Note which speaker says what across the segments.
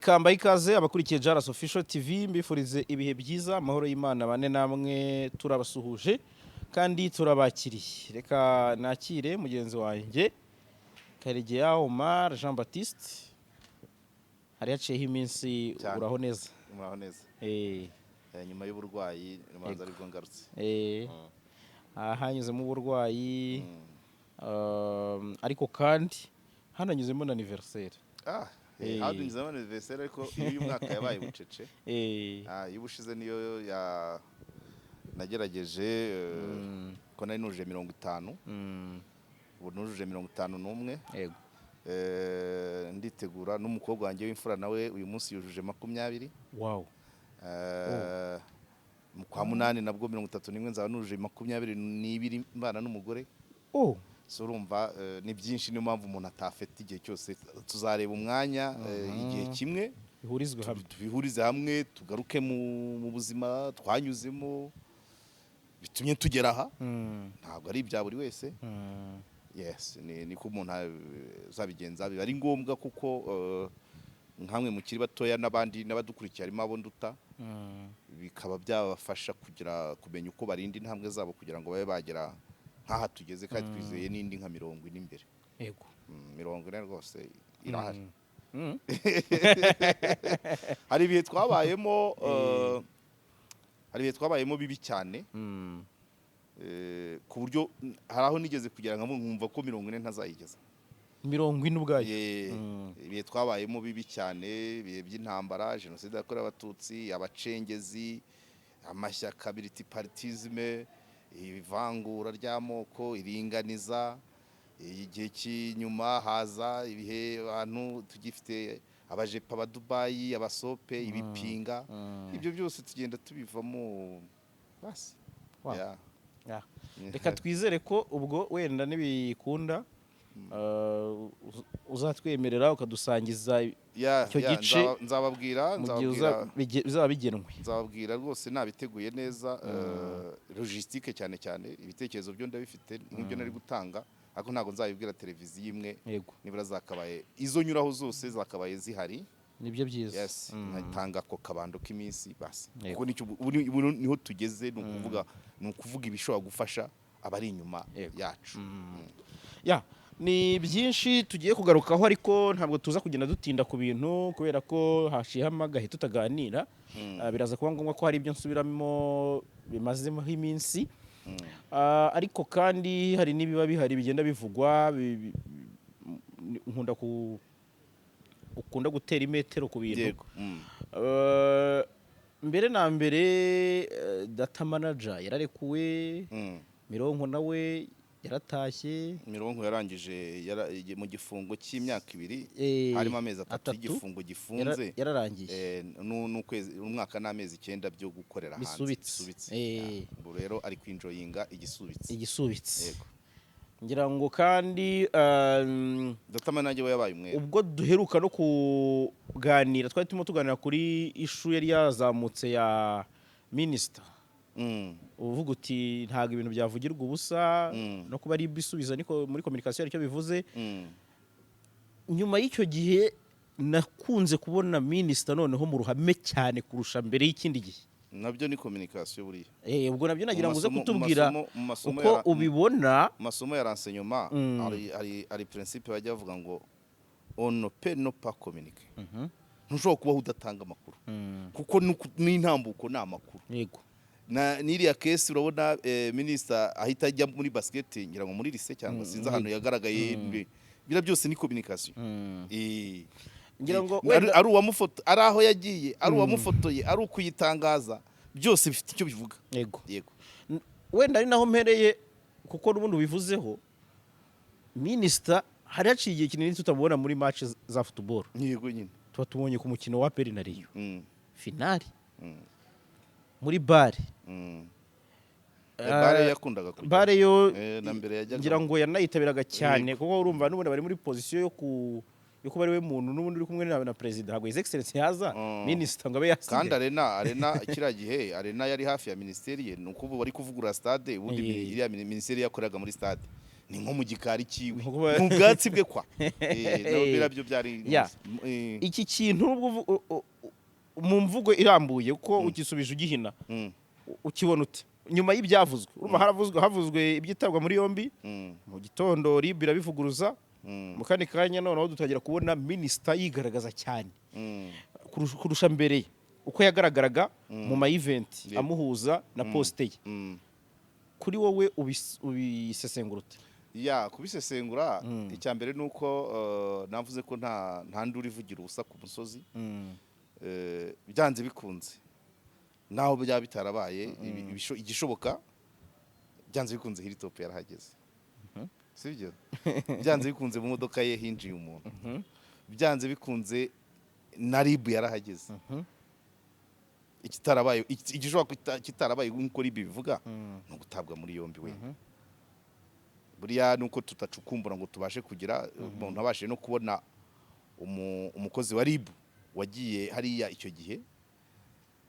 Speaker 1: Kambaye ikaze abakurikiye Jaras Official TV, mbifurize ibihe byiza, amahoro y'Imana bane namwe. Turabasuhuje kandi turabakiriye. Reka nakire mugenzi wanjye Karegeya Omar Jean Baptiste. Hari haciyeho iminsi.
Speaker 2: Cyane.
Speaker 1: Uraho neza?
Speaker 2: Muraho neza. Nyuma y'uburwayi nibanza aribwo ngarutse.
Speaker 1: Hanyuzemo uburwayi, ariko kandi hananyuzemo na anniversaire.
Speaker 2: Hadunyuzemo anniversaire, ariko iyo uyu mwaka yabaye bucece. Iy'ubushize niyo ya nagerageje, ko nari nujuje 50. Ubu nujuje 51. Nditegura n'umukobwa wanjye w'imfura, nawe uyu munsi yujuje 20. Mu kwa munani nabwo 31 nzaba nujuje 22 mbana n'umugore. So urumva, ni byinshi, niyo mpamvu umuntu atafata igihe cyose. Tuzareba umwanya, igihe kimwe
Speaker 1: bihurizwe hamwe.
Speaker 2: Tubihurize hamwe, tugaruke mu buzima twanyuzemo bitumye tugera aha. Ntabwo ari ibya buri wese. Yes, niko umuntu azabigenza. Biba ari ngombwa kuko nkamwe mukiri batoya n'abandi n'abadukurikiye, harimo abo nduta, bikaba byabafasha kugira kumenya uko barinda intambwe zabo kugira ngo babe bagera nk'aha tugeze, kandi twizeye n'indi nka 40 imbere. 40 rwose irahari. Hari ibihe twabayemo, hari ibihe twabayemo bibi cyane, ku buryo hari aho nigeze kugera nkumva ko 40 ntazayigeza.
Speaker 1: 40 ubwayo?
Speaker 2: Ibihe twabayemo bibi cyane, ibihe by'intambara, jenoside yakorewe Abatutsi, abacengezi, amashyaka, multipartisme, ivangura ry'amoko, iringaniza, igihe cy'inyuma haza ibihe abantu tugifite abajepa, abadubayi, abasope, ibipinga. Ibyo byose tugenda tubivamo basi. Yeah.
Speaker 1: Yeah. Reka twizere ko ubwo wenda nibikunda, uzatwemerera ukadusangiza icyo gice
Speaker 2: Nzababwira.
Speaker 1: mu gihe
Speaker 2: Nzababwira.
Speaker 1: Bizaba bigenwe.
Speaker 2: Nzababwira rwose nabiteguye neza, logistique cyane cyane. Ibitekerezo byo ndabifite nk'ibyo nari gutanga, ariko ntabwo nzabibwira televiziyo imwe. Nibura zakabaye izo nyuraho zose zakabaye zihari.
Speaker 1: Nibyo byiza.
Speaker 2: Yes, nkatanga ako kabando k'iminsi basi. Kuko nicyo ubu niho tugeze, ni ukuvuga ibishobora gufasha abari inyuma yacu.
Speaker 1: Ya, ni byinshi tugiye kugarukaho, ariko ntabwo tuza kugenda dutinda ku bintu kubera ko haciyeho agahe tutaganira. Biraza kuba ngombwa ko hari ibyo nsubiramo bimazemo iminsi. Ariko kandi hari n'ibiba bihari bigenda bivugwa, nkunda ku ukunda gutera imetero ku bintu.
Speaker 2: Yego.
Speaker 1: Mbere na mbere, data manager yararekuwe. Mironko nawe yaratashye.
Speaker 2: Mironko yarangije mu gifungo cy'imyaka 2, harimo amezi 3
Speaker 1: atatu.
Speaker 2: y'igifungo gifunze.
Speaker 1: Yararangiye.
Speaker 2: N'ukwezi, umwaka n'amezi 9 byo gukorera hanze.
Speaker 1: Bisubitse.
Speaker 2: Bisubitse. Yeah. Ubu rero ari kwinjoyinga igisubitse.
Speaker 1: Igisubitse.
Speaker 2: Yego.
Speaker 1: Ngira ngo kandi
Speaker 2: Data manager we yabaye umwere.
Speaker 1: ubwo duheruka no kuganira, twari turimo tuganira kuri issue yari yazamutse ya minisita, uvuga uti ntabwo ibintu byavugirwa ubusa, no kuba ari ibisubizo niko muri communication aricyo bivuze. Nyuma y'icyo gihe nakunze kubona minisita noneho mu ruhame cyane kurusha mbere y'ikindi gihe.
Speaker 2: Nabyo ni communication buriya.
Speaker 1: Ubwo nabyo nagira ngo uze
Speaker 2: Mu
Speaker 1: kutubwira
Speaker 2: mu masomo
Speaker 1: uko ubibona.
Speaker 2: Mu masomo ya renseignement, hari principe bajya bavuga ngo on ne peut ne pas communiquer. Ntushobora kubaho udatanga amakuru, kuko n'intambuko ni amakuru. Na n'iriya case urabona, minisita ahita ajya muri basket, ngira ngo muri lycée cyangwa sinzi ahantu yagaragaye. Biriya byose ni communication.
Speaker 1: Ngira ngo
Speaker 2: Ari uwamufoto, ari aho yagiye, ari uwamufotoye, ari ukuyitangaza, byose bifite icyo bivuga. Yego.
Speaker 1: Wenda ari naho mpereye, kuko n'ubundi ubivuzeho, minisita hari haciye igihe kinini tutamubona muri match za football.
Speaker 2: Yego nyine.
Speaker 1: Tuba tubonye ku mukino wa APR na Rayon finale muri BAL.
Speaker 2: BAL yakundaga kujya.
Speaker 1: BAL yo
Speaker 2: Na mbere yajyaga.
Speaker 1: ngira ngo yanayitabiraga cyane, kuko urumva n'ubundi bari muri position yo kuba ari we muntu n'ubundi uri kumwe na perezida. Ntabwo His Excellence yaza, minisita ngo abe yasigaye.
Speaker 2: Kandi arena kiriya gihe arena yari hafi ya minisiteri ye. Ni uko ubu bari kuvugurura stade, ubundi iriya minisiteri yakoreraga muri stade. Ni nko mu gikari cyiwe,
Speaker 1: Nko kuba-
Speaker 2: mu bwatsi bwe kwa. No, biriya byo byari
Speaker 1: Iki kintu nubwo mu mvugo irambuye ko ugisubije ugihina, ukibona ute nyuma y'ibyavuzwe? Urumva haravuzwe, havuzwe ibyitabwa muri yombi, mu gitondo RIB irabivuguruza, mu kandi kanya noneho dutangira kubona minisita yigaragaza cyane kurusha mbere ye uko yagaragaraga mu ma event amuhuza na poste ye. Kuri wowe ubisesengura ute?
Speaker 2: Ya, kubisesengura, icya mbere ni uko navuze ko nta nduru ivugira ubusa ku musozi. Byanze bikunze, naho byaba bitarabaye, igishoboka, byanze bikunze Hilltop yarahageze, sibyo? Byanze bikunze mu modoka ye hinjiye umuntu, byanze bikunze na RIB yarahageze. Ikitarabaye, igishobora kitarabaye nk'uko RIB bivuga, ni ugutabwa muri yombi wenda. Buriya ni uko tutacukumbura ngo tubashe kugira umuntu abashije no kubona umukozi wa RIB wagiye hariya icyo gihe.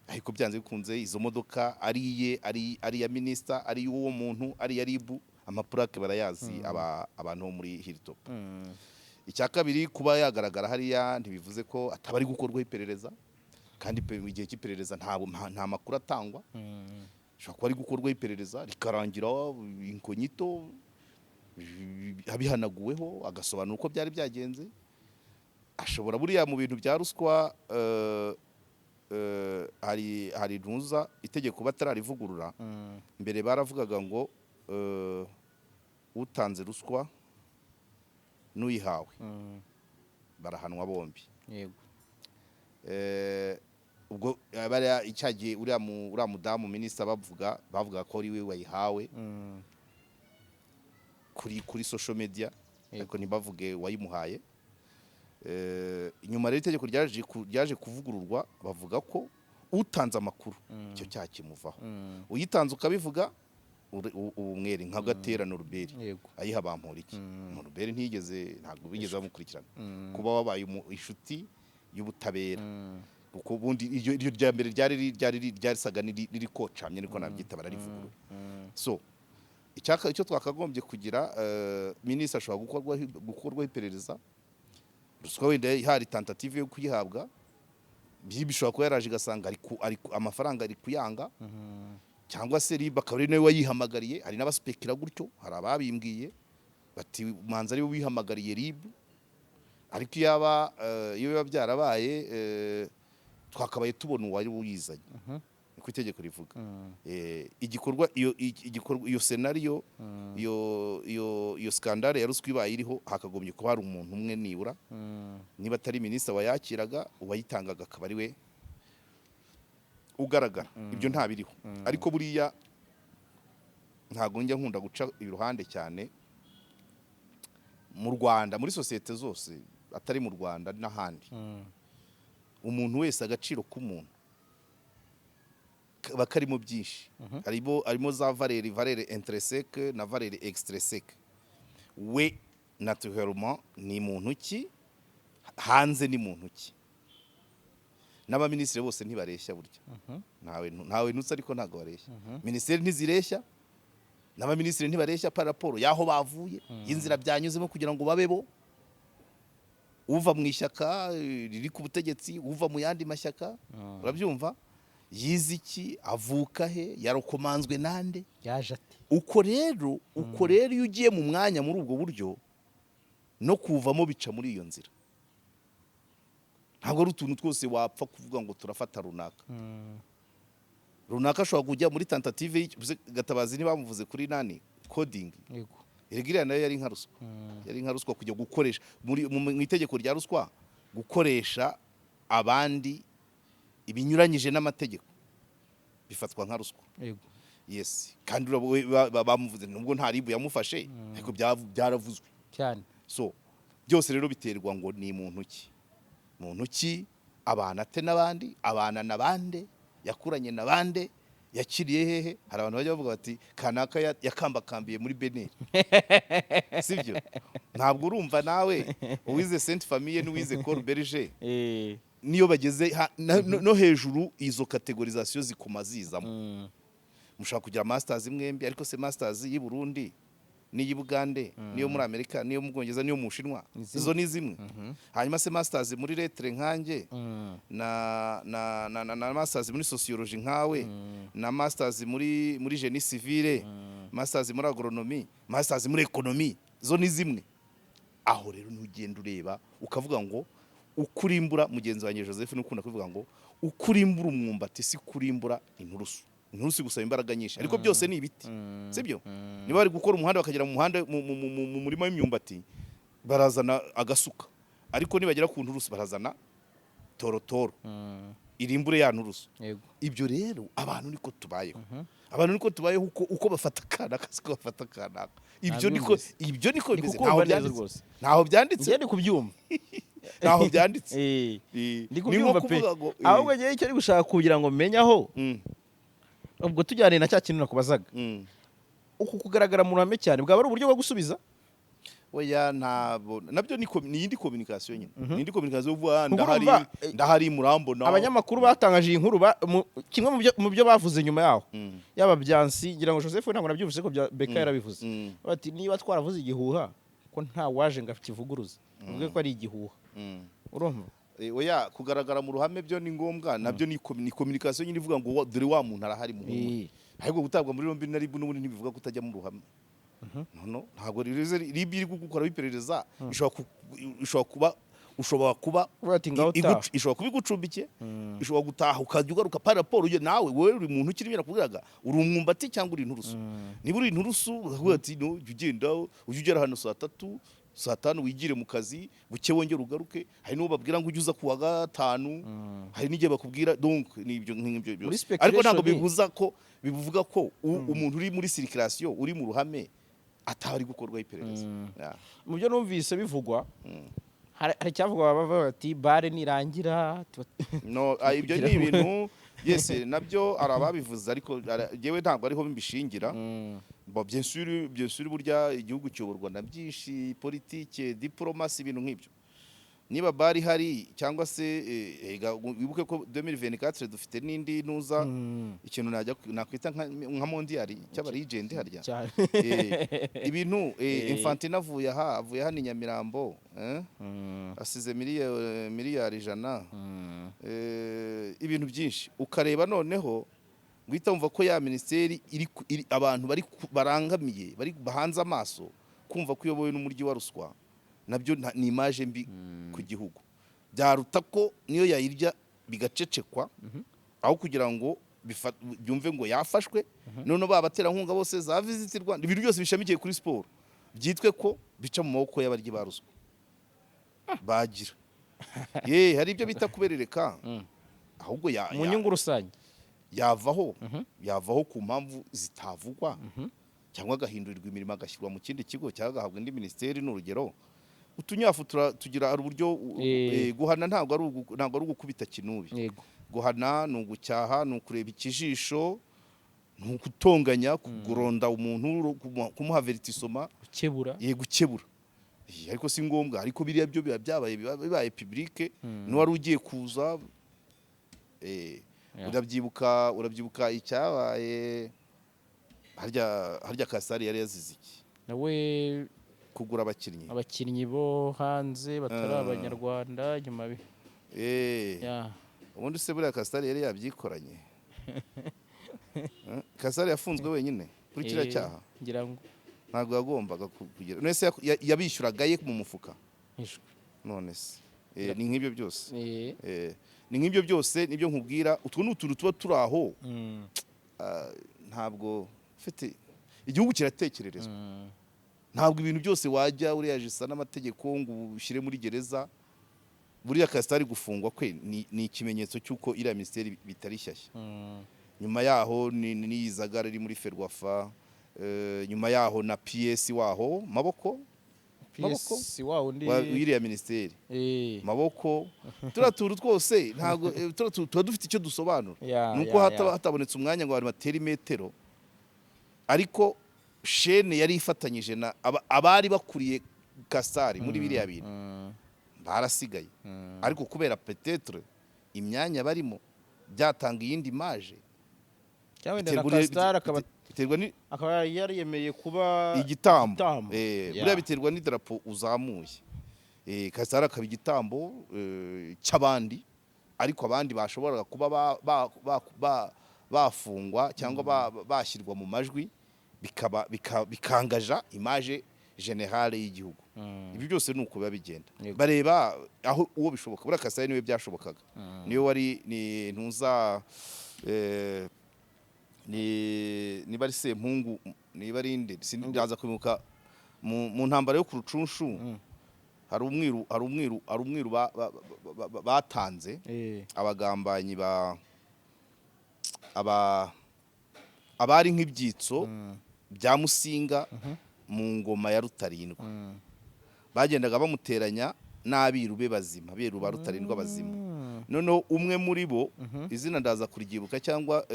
Speaker 2: Ariko byanze bikunze izo modoka, ari iye, ari iya minisita, ari iy'uwo muntu, ari iya RIB, amapurake barayazi abantu bo muri Hilltop. Icya kabiri, kuba yagaragara hariya ntibivuze ko ataba ari gukorwaho iperereza, kandi igihe cy'iperereza nta makuru atangwa. Ashobora kuba ari gukorwaho iperereza rikarangira incognito, abihanaguweho, agasobanura uko byari byagenze. Ashobora buriya mu bintu bya ruswa, hari ntuza itegeko batararivugurura, mbere baravugaga ngo utanze ruswa n'uyihawe barahanwa bombi. Ubwo bariya icyagiye uriya mudamu minisita bavuga ko ari we wayihawe kuri social media, ariko ntibavuge wayimuhaye. Inyuma rero itegeko ryaje kuvugururwa, bavuga ko utanze amakuru icyo cyaha kimuvaho. Uyitanze ukabivuga uba umwere, nka Gatera Norbert ayiha Bamporiki. Norbert ntiyigeze, ntabwo bigeze bamukurikirana kuba wabaye inshuti y'ubutabera, kuko ubundi iryo rya mbere ryarisaga riri kocamye, niko nabyita, bararivugurura. So icyo twakagombye kugira, minisitiri ashobora gukorwaho iperereza ruswa, wenda hari tentative yo kuyihabwa, bishobora kuba yaraje igasanga amafaranga ari kuyanga, cyangwa se RIB akaba ari nawe wayihamagariye. Hari n'abaspekira gutyo, hari ababimbwiye bati manza ari we wihamagariye RIB. Ariko iyo biba byarabaye, twakabaye tubona uwari uyizanye, niko itegeko rivuga. Igikorwa iyo igikorwa, iyo scenario, iyo scandale ya ruswa ibaye iriho, hakagombye kuba hari umuntu umwe nibura, niba atari minisitiri wayakiraga, uwayitangaga akaba ari we ugaragara. Ibyo nta biriho. Ariko buriya ntabwo njya nkunda guca iruhande cyane mu Rwanda, muri sosiyete zose, atari mu Rwanda n'ahandi, umuntu wese, agaciro k'umuntu kaba karimo byinshi. Harimo za valeur intrinsèque na valeur extrinsèque. We naturellement ni muntu ki, hanze ni muntu ki? N'abaminisitiri bose ntibareshya burya. Ntawe ntutse, ariko ntabwo bareshya. Minisiteri ntizireshya, n'abaminisitiri ntibareshya par rapport y'aho bavuye, y'inzira byanyuzemo kugira ngo babe bo. Uva mu ishyaka riri ku butegetsi, uva mu yandi mashyaka, urabyumva, yize iki, avuka he, yarokomanzwe nande?
Speaker 1: Yaje ati
Speaker 2: Uko rero iyo ugiye mu mwanya muri ubwo buryo, no kuvamo bica muri iyo nzira. Ntabwo ari utuntu twose wapfa kuvuga ngo turafata runaka. Runaka ashobora kujya muri tentative Gatabazi ntibamuvuze kuri nani coding?
Speaker 1: Yego.
Speaker 2: Erega iriya nayo yari nka ruswa, yari nka ruswa, kujya gukoresha mu itegeko rya ruswa, gukoresha abandi ibinyuranyije n'amategeko bifatwa nka ruswa. Yes, kandi bamuvuze nubwo nta RIB yamufashe, ariko byaravuzwe. So byose rero biterwa ngo ni muntu ki, muntu ki, abana ate n'abandi, abana na bande, yakuranye na bande, yakiriye hehe. Hari abantu bajya bavuga bati kanaka yakambakambiye muri BNR, sibyo? Ntabwo urumva nawe uwize Sainte Famille n'uwize École Belge, niyo bageze no hejuru, izo catégorisation zikuma zizamo. Mushobora kugira masters mwembi, ariko se masters y'i Burundi n'iyi Bugande, n'iyo muri Amerika, n'iyo mu Bwongereza, n'iyo mu Bushinwa,
Speaker 1: Ni zimwe.
Speaker 2: izo ni zimwe? Hanyuma se masters muri lettres nkanjye na masters muri sociologie nkawe, na masters muri génie civil, masters muri agronomie, masters muri économie, zo ni zimwe? Aho rero ntugenda ureba ukavuga ngo ukurimbura mugenzi wanjye Joseph nukunda kuvuga ngo ukurimbura umwumbati si kurimbura inturusu. Inturusu gusaba imbaraga nyinshi, ariko byose ni ibiti, sibyo? Niba bari gukora umuhanda bakagera mu muhanda mu murima w'imyumbati, barazana agasuka, ariko nibagera ku nturusu barazana torotoro irimbure ya nturusu. Ibyo rero abantu niko tubayeho, abantu niko tubayeho, uko bafata akana siko bafata akanaka. Ibyo niko
Speaker 1: Nabyumvise.
Speaker 2: Ibyo niko
Speaker 1: Ndi
Speaker 2: bimeze.
Speaker 1: kukumva
Speaker 2: Ntaho
Speaker 1: neza
Speaker 2: byanditse.
Speaker 1: rwose.
Speaker 2: Ntaho byanditse.
Speaker 1: Njye ndi kubyumva.
Speaker 2: Ntaho byanditse.
Speaker 1: Ndi
Speaker 2: Ni nko
Speaker 1: kubyumva pe.
Speaker 2: kuvuga ngo
Speaker 1: Ahubwo ngewe icyo ari gushaka kugira ngo menye aho, ubwo tujyane na cya kintu nakubazaga, uku kugaragara mu ruhame cyane bwaba ari uburyo bwo gusubiza?
Speaker 2: Oya, ntabwo nabyo ni iyindi communication nyine, ni indi communication uvuga
Speaker 1: Kuko
Speaker 2: ndahari,
Speaker 1: urumva,
Speaker 2: ndahari murambona.
Speaker 1: Abanyamakuru batangaje iyi nkuru kimwe mu byo bavuze nyuma yaho, yaba Byansi, ngira ngo Joseph ntabwo nabyumvise ko bya Beka yarabivuze, bati niba twaravuze igihuha ko nta waje ngo akivuguruze, uvuge ko ari igihuha. Urumva?
Speaker 2: Oya, kugaragara mu ruhame byo ni ngombwa, nabyo ni communication nyine ivuga ngo dore wa muntu arahari muhumure. Ariko gutabwa muri yombi na RIB n'ubundi ntibivuga ko utajya mu ruhame. No, ntabwo rize. RIB iri gukora iperereza, ishobora kuba ushobora kuba
Speaker 1: Uvuga ati ngaho taha.
Speaker 2: Ishobora kuba igucumbikiye, ishobora gutaha ukajya ugaruka par rapport ujye nawe. Wowe uri muntu ukiri, nakubwiraga, uri umwumbati cyangwa uri inturusu? Niba uri inturusu, bakavuga ati no jya ugenda, ujye ugera hano saa 3, saa 5, wigire mu kazi buke, wongere ugaruke. Hari n'uwo babwira ngo ujye uza ku wa gatanu, hari n'igihe bakubwira, donc ni ibyo nk'ibyo
Speaker 1: Muri
Speaker 2: byose, ariko ntabwo
Speaker 1: speculation
Speaker 2: bibuza ko bivuga ko umuntu uri muri circulation, uri mu ruhame, ataba ari gukorwaho iperereza. Yeah.
Speaker 1: Mu byo numvise bivugwa, hari icyavugwa, bavuga bati BAL nirangira
Speaker 2: No, ibyo ni ibintu yes, nabyo hari ababivuze, ariko njyewe ntabwo ariho mbishingira. Bon, bien sûr, bien sûr, burya igihugu kiyoborwa na byinshi, politike, diplomasi, ibintu nk'ibyo. Niba BAL ihari cyangwa se ega, wibuke ko 2024 dufite n'indi ntuza, ikintu najya nakwita nka mondial cy'abarigende harya.
Speaker 1: Cyane.
Speaker 2: Ibintu Infantino avuye aha, avuye hano i Nyamirambo, asize miliyari 100, ibintu byinshi. Ukareba noneho guhita wumva ko ya minisiteri iri abantu bari barangamiye, bari bahanze amaso kumva ko iyobowe n'umuryi wa ruswa, nabyo ni image mbi ku gihugu. Byaruta ko niyo yayirya bigacecekwa, aho kugira ngo byumve ngo yafashwe, none ba baterankunga bose za Visit Rwanda, ibintu byose bishamikiye kuri siporo byitwe ko bica mu maboko y'abaryi ba ruswa bagira ye. Hari ibyo bita kuberereka ahubwo
Speaker 1: Mu nyungu rusange.
Speaker 2: Yavaho ku mpamvu zitavugwa, cyangwa agahindurirwa imirimo agashyirwa mu kindi kigo, cyangwa agahabwa indi minisiteri. Ni urugero, utunyafu tugira hari uburyo guhana ntabwo ari ugukubita kinubi. Guhana ni ugucyaha, ni ukureba ikijisho, ni ugutonganya, kugoronda umuntu, kumuha avertissement.
Speaker 1: Gukebura.
Speaker 2: Ye, gukebura. Ariko si ngombwa, ariko biriya byo biba byabaye, biba bibaye public, n'uwari ugiye kuza urabyibuka icyabaye harya Kasari yari yazize iki?
Speaker 1: Nawe
Speaker 2: Kugura abakinnyi.
Speaker 1: Abakinnyi bo hanze batari abanyarwanda nyuma
Speaker 2: Ubundi se buriya Kasari yari yabyikoranye? Kasari yafunzwe wenyine kuri kiriya cyaha?
Speaker 1: Ngira ngo
Speaker 2: Ntabwo yagombaga kugira, none se yabishyuraga ye mu mufuka?
Speaker 1: Ishwe.
Speaker 2: None se ni nk'ibyo byose. Ni nk'ibyo byose, nibyo nkubwira, utwo ni utuntu tuba turi aho. Ntabwo ufite igihugu kiratekererezwa. Ntabwo ibintu byose wajya uriyajisa n'amategeko ngo ushyire muri gereza. Buriya Kasitari gufungwa kwe ni ikimenyetso cy'uko iriya minisiteri bitari shyashya. Nyuma yaho ni n'iyizagara iri muri Ferwafa, nyuma yaho na PS waho Maboko. Maboko?
Speaker 1: PS wa undi
Speaker 2: W'iriya minisiteri. Maboko, turiya tuntu twose ntabwo turiya tuntu tuba dufite icyo dusobanura, nuko hatabonetse umwanya ngo abantu batere imetero, ariko shene yari ifatanyije na abari bakuriye Kasari muri biriya bintu barasigaye, ariko kubera peut-être imyanya barimo byatanga iyindi image.
Speaker 1: Cyangwa wenda na
Speaker 2: Biterwa
Speaker 1: Kasitari akaba
Speaker 2: Biterwa ni
Speaker 1: Akaba yariyemeye kuba
Speaker 2: igitambo.
Speaker 1: Igitambo.
Speaker 2: Buriya biterwa n'idarapo uzamuye. Kasitari akaba igitambo cy'abandi, ariko abandi bashoboraga kuba bafungwa cyangwa bashyirwa mu majwi, bikaba bikangaja image générale y'igihugu. Ibyo byose ni uko biba bigenda. Bareba aho uwo bishoboka. Buriya Kasitari niwe byashobokaga, niwe wari ni ntuza, ni niba ari Sempungu, niba ari inde, sindaza kwibuka. Mu ntambara yo ku Rucunshu hari umwiru batanze abagambanyi ba aba abari nk'ibyitso bya Musinga mu ngoma ya Rutarindwa. Bagendaga bamuteranya n'abiru be bazima, abiru ba Rutarindwa bazima. Noneho umwe muri bo, izina ndaza kuryibuka, cyangwa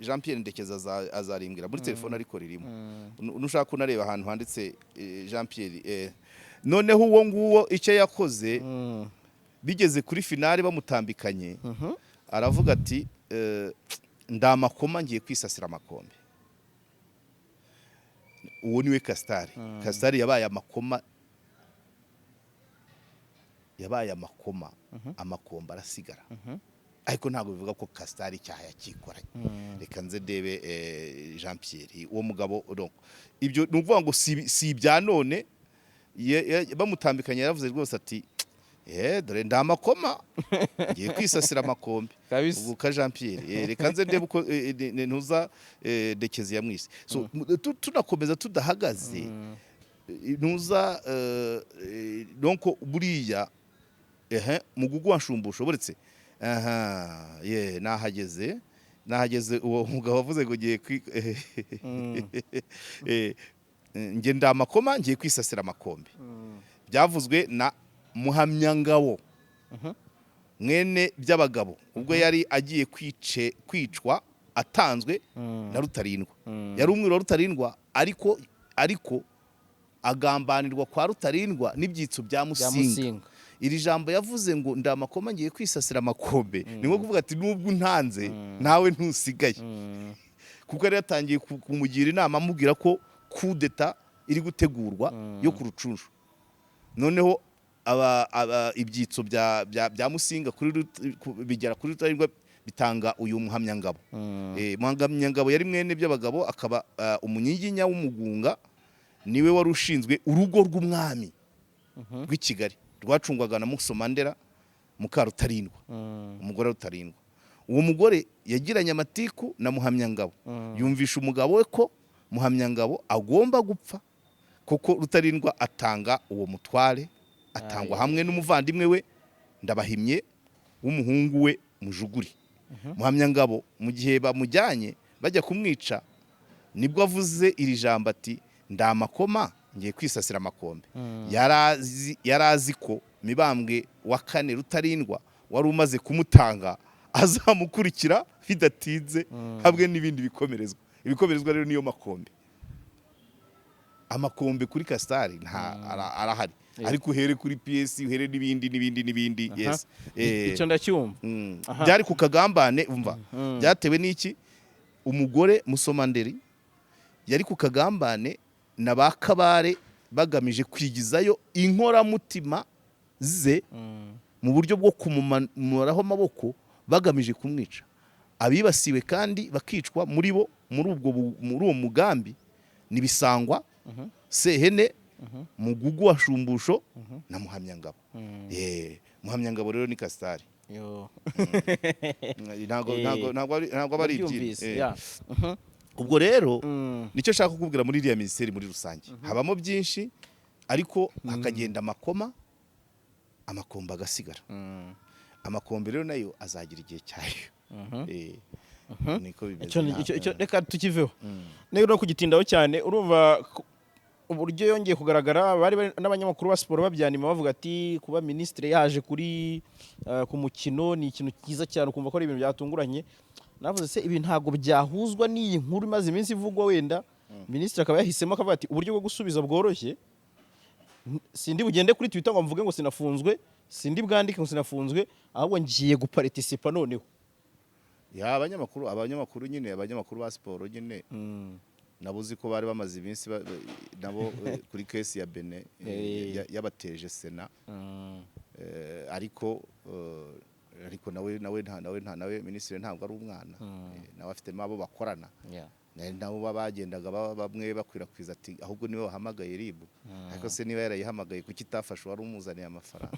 Speaker 2: Jean Pierre Ndekezi azarimbwira muri telefone, ariko ririmo. Nushaka unareba ahantu handitse Jean Pierre. Noneho uwo nguwo icyo yakoze, bigeze kuri finale bamutambikanye, aravuga ati: "Ndamakoma, ngiye kwisasira amakombe." Uwo niwe Kasitari. Kasitari yabaye amakoma, yabaye amakoma, amakombe arasigara, ariko ntabwo bivuga ko Kasitari icyaha yakikoranye. Reka nze ndebe Jean Pierre, uwo mugabo. Donc, ibyo ni ukuvuga ngo si ibya none. Bamutambikanye yaravuze rwose ati: "Dore ndamakoma, ngiye kwisasira amakombe." Ubwo ka Jean Pierre, reka nze ndebe uko ntuza Ndekezi yamwise. So tunakomeza tudahagaze, ntuza, donc buriya ehe Mugugu wa Shumbusho buretse, aha ye nahageze, nahageze. Uwo mugabo avuze ngo ngiye nge ndamakoma, ngiye kwisasira amakombe, byavuzwe na Muhamyangabo mwene By'abagabo ubwo yari agiye kwicwa atanzwe na Rutarindwa. Yari umwiru wa Rutarindwa, ariko agambanirwa kwa Rutarindwa n'ibyitso bya
Speaker 1: Bya
Speaker 2: Musinga.
Speaker 1: Musinga.
Speaker 2: Iri jambo yavuze ngo ndamakoma, ngiye kwisasira amakombe, ni nko kuvuga ati: "Nubwo untanze nawe ntusigaye," kuko yari yatangiye kumugira inama, amubwira ko kudeta iri gutegurwa yo ku Rucunshu. Noneho aba ibyitso bya Musinga bigera kuri Rutarindwa, bitanga uyu Muhamyangabo. Muhamyangabo yari mwene By'abagabo, akaba umunyiginya w'Umugunga. Niwe wari ushinzwe urugo rw'umwami rw'i Kigali rwacungwaga na Musomandera Mukarutarindwa, umugore wa Rutarindwa. Uwo mugore yagiranye amatiku na Muhamyangabo, yumvisha umugabo we ko Muhamyangabo agomba gupfa, kuko Rutarindwa atanga uwo mutware, atangwa hamwe n'umuvandimwe we Ndabahimye w'umuhungu we Mujuguri. Muhamyangabo mu gihe bamujyanye bajya kumwica, nibwo avuze iri jambo ati: "Ndamakoma, ngiye kwisasira amakombe." Yari azi ko Mibambwe wa Kane Rutarindwa wari umaze kumutanga azamukurikira bidatinze hamwe n'ibindi bikomerezwa. Ibikomerezwa rero niyo makombe. Amakombe kuri Kasitari nta arahari, ariko uhere kuri PS, uhere n'ibindi n'ibindi n'ibindi. Yes.
Speaker 1: Icyo ndacyumva.
Speaker 2: Byari ku kagambane. Umva, byatewe n'iki? Umugore Musomanderi yari ku kagambane na ba Kabare, bagamije kwigizayo inkoramutima ze mu buryo bwo kumumaraho amaboko, bagamije kumwica. Abibasiwe kandi bakicwa muri bo, muri uwo mugambi, ni Bisangwa, Sehene, Mugugu wa Shumbusho na Muhamyangabo. Muhamyangabo rero ni Kasitari.
Speaker 1: Yo.
Speaker 2: Ntabwo ntabwo aba ari ibyino.
Speaker 1: Ndabyumvise, ya.
Speaker 2: Ubwo rero nicyo nshaka kukubwira muri iriya minisiteri muri rusange, habamo byinshi, ariko hakagenda amakoma, amakombe agasigara. Amakombe rero nayo azagira igihe cyayo. Niko bimeze.
Speaker 1: Icyo reka tukiveho niba no kugitindaho cyane. Urumva uburyo yongeye kugaragara, bari n'abanyamakuru ba siporo babyanima, bavuga ati kuba minisitiri yaje ku mukino ni ikintu cyiza cyane, ukumva ko ari ibintu byatunguranye. Navuze se ibi ntabwo byahuzwa n'iyi nkuru imaze iminsi ivugwa? Wenda minisitiri akaba yahisemo akavuga ati: "Uburyo bwo gusubiza bworoshye, sindi bugende kuri Twitter ngo mvuge ngo sinafunzwe, sindi bwandike ngo sinafunzwe, ahubwo ngiye guparitisipa noneho."
Speaker 2: Ya, abanyamakuru nyine, abanyamakuru ba siporo nyine. Nabo uzi ko bari bamaze iminsi nabo kuri case ya Bene yabateje sena. Ariko nawe minisitiri ntabwo ari umwana. Nawe afitemo abo bakorana. Nabo bagendaga bamwe bakwirakwiza ati ahubwo niwe wahamagaye RIB. Ariko se niba yarayihamagaye, kuki itafashe wari umuzaniye amafaranga?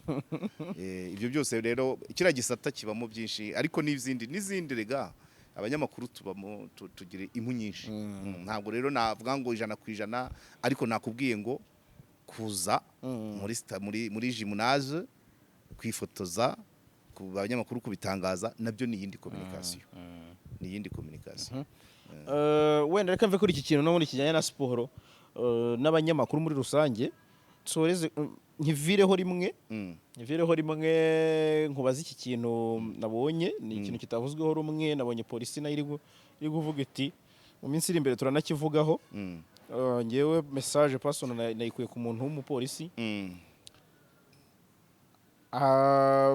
Speaker 2: Ibyo byose rero, kiriya gisata kibamo byinshi, ariko n'izindi rega abanyamakuru tubamo, tugira impu nyinshi. Ntabwo rero navuga ngo 100%, ariko nakubwiye ngo kuza muri gymnase kwifotoza ku banyamakuru, kubitangaza, nabyo ni iyindi communication, ni iyindi communication.
Speaker 1: Wenda reka mve kuri iki kintu n'ubundi kijyanye na siporo n'abanyamakuru muri rusange, nsoreze, nkivireho rimwe. Nkivireho rimwe, nkubaze iki kintu nabonye, ni ikintu kitavuzweho rumwe. Nabonye polisi nayo iri kuvuga iti mu minsi iri imbere turanakivugaho. Ngewe message personal nayikuye ku muntu w'umupolisi.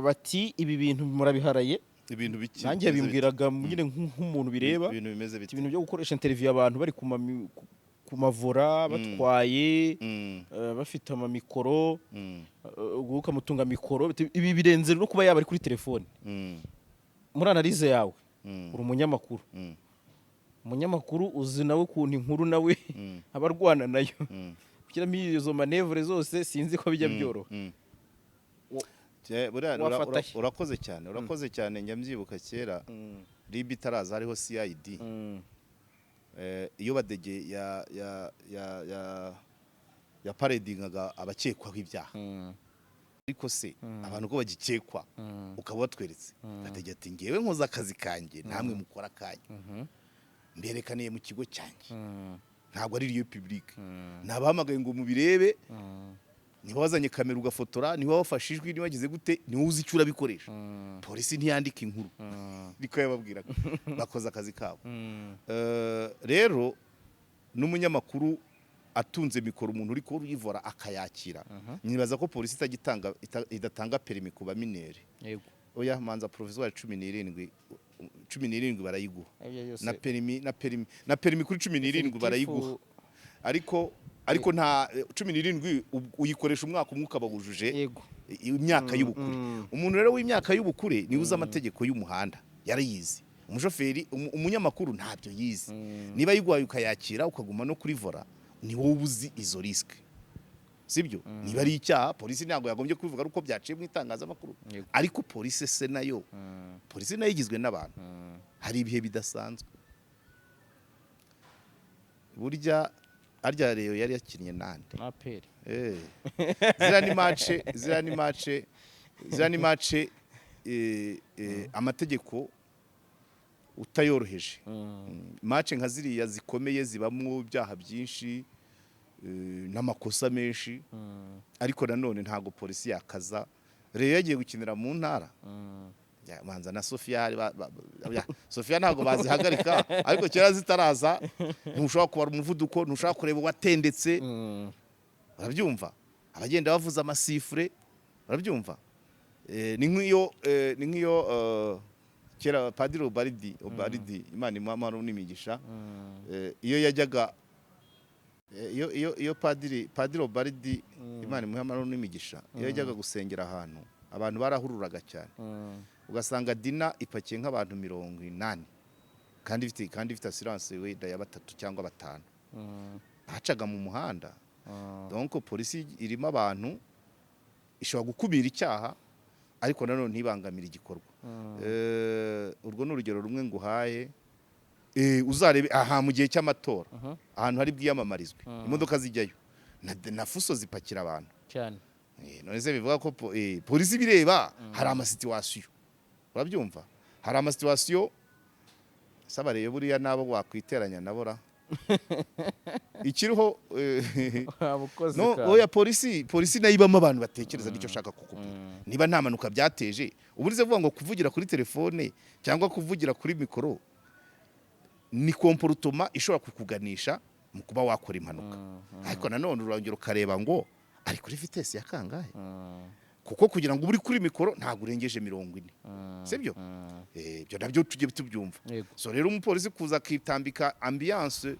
Speaker 1: Bati ibi bintu murabiharaye.
Speaker 2: Ibintu biki?
Speaker 1: Nanjye
Speaker 2: bimeze bite?
Speaker 1: Yabimbwiraga nyine nk'umuntu bireba.
Speaker 2: Ibintu bimeze bite?
Speaker 1: Ibintu byo gukoresha interview abantu bari ku mavora batwaye, bafite amamikoro, ubwo ukamutunga mikoro, ibi birenze no kuba yaba ari kuri telefone. Muri analyse yawe, uri umunyamakuru, umunyamakuru uzi nawe ukuntu inkuru nawe aba arwana nayo, gushyiramo izo manœuvre zose, sinzi ko bijya byoroha.
Speaker 2: Buriya
Speaker 1: Wafata he?
Speaker 2: Urakoze cyane, urakoze cyane. Njya mbyibuka kera RIB itaraza, hariho CID. Iyo Badege ya paredingaga abakekwaho ibyaha, ariko se abantu ko bagikekwa ukaba watweretse, Badege ati ngewe nkoze akazi kanjye, namwe mukora akanyu, mberekaniye mu kigo cyanjye, ntabwo ari lieu public, nabahamagaye ngo mubirebe. Niba wazanye kamera ugafotora, niba wafashe ijwi, niba wagize gute, niba uzi icyo urabikoresha. Polisi ntiyandika inkuru, niko yababwiraga. Bakoze akazi kabo. Rero n'umunyamakuru atunze mikoro umuntu uri kuyivora akayakira, nibaza ko polisi itagitanga idatanga permis ku ba mineurs. Oya, manza provisoire 17, 17 barayiguha.
Speaker 1: Ibyo byose.
Speaker 2: Na permis kuri 17 barayiguha, ariko nta 17 uyikoresha umwaka umwe ukaba wujuje imyaka y'ubukure. Umuntu rero w'imyaka y'ubukure niwe uzi amategeko y'umuhanda, yarayizi. Umushoferi, umunyamakuru ntabyo yize. Niba yiguhaye ukayakira ukaguma no kuri volant, ni wowe uzi izo risque, sibyo? Niba ari icyaha, polisi ntabwo yagombye kubivuga ari uko byaciye mu itangazamakuru. Ariko polisi se nayo, polisi nayo igizwe n'abantu. Hari ibihe bidasanzwe. Burya arya Rayon yari yakinnye nande?
Speaker 1: APR.
Speaker 2: Ziriya ni match, amategeko utayoroheje. Match nka ziriya zikomeye zibamo ibyaha byinshi n'amakosa menshi, ariko nanone ntabwo polisi yakaza. Rayon yagiye gukinira mu ntara. Ya, manza na Sofia hari ya, Sofia ntabwo bazihagarika, ariko kera zitaraza ntushobora kubara umuvuduko, ntushobora kureba uwatendetse. Urabyumva, abagenda bavuza amasifure, urabyumva. Ni nk'iyo kera Padiri Obaridi, Imana imuhe amahoro n'imigisha, iyo yajyaga iyo Padiri Obaridi, Imana imuhe amahoro n'imigisha, iyo yajyaga gusengera ahantu, abantu barahururaga cyane, ugasanga Dyna ipakiye nk'abantu 80 kandi ifite assurance wenda ya batatu cyangwa batanu, bacaga mu muhanda. Donc polisi irimo abantu ishobora gukumira icyaha, ariko nanone ntibangamire igikorwa. Urwo ni urugero rumwe nguhaye. Uzarebe aha mu gihe cy'amatora, ahantu hari bwiyamamarizwe, imodoka zijyayo na fuso zipakira abantu.
Speaker 1: Cyane.
Speaker 2: None se bivuga ko polisi bireba? Hari amasituation, urabyumva, hari amasituation. Saba rero buriya nabo wakwiteranya nabo ra ikiriho
Speaker 1: Waba ukoze
Speaker 2: no
Speaker 1: kandi.
Speaker 2: Oya, polisi nayo ibamo abantu batekereza, nicyo nshaka kukubwira. Niba nta mpanuka byateje, ubu urize kuvuga ngo kuvugira kuri telefone cyangwa kuvugira kuri mikoro ni comportement ishobora kukuganisha mu kuba wakora impanuka, ariko nanone urongera ukareba ngo ari kuri vitesse ya kangahe. Kuko kugira ngo uri kuri mikoro ntabwo urengeje 40, sibyo? Ibyo nabyo tujye tubyumva. So rero umupolisi kuza akitambika ambiance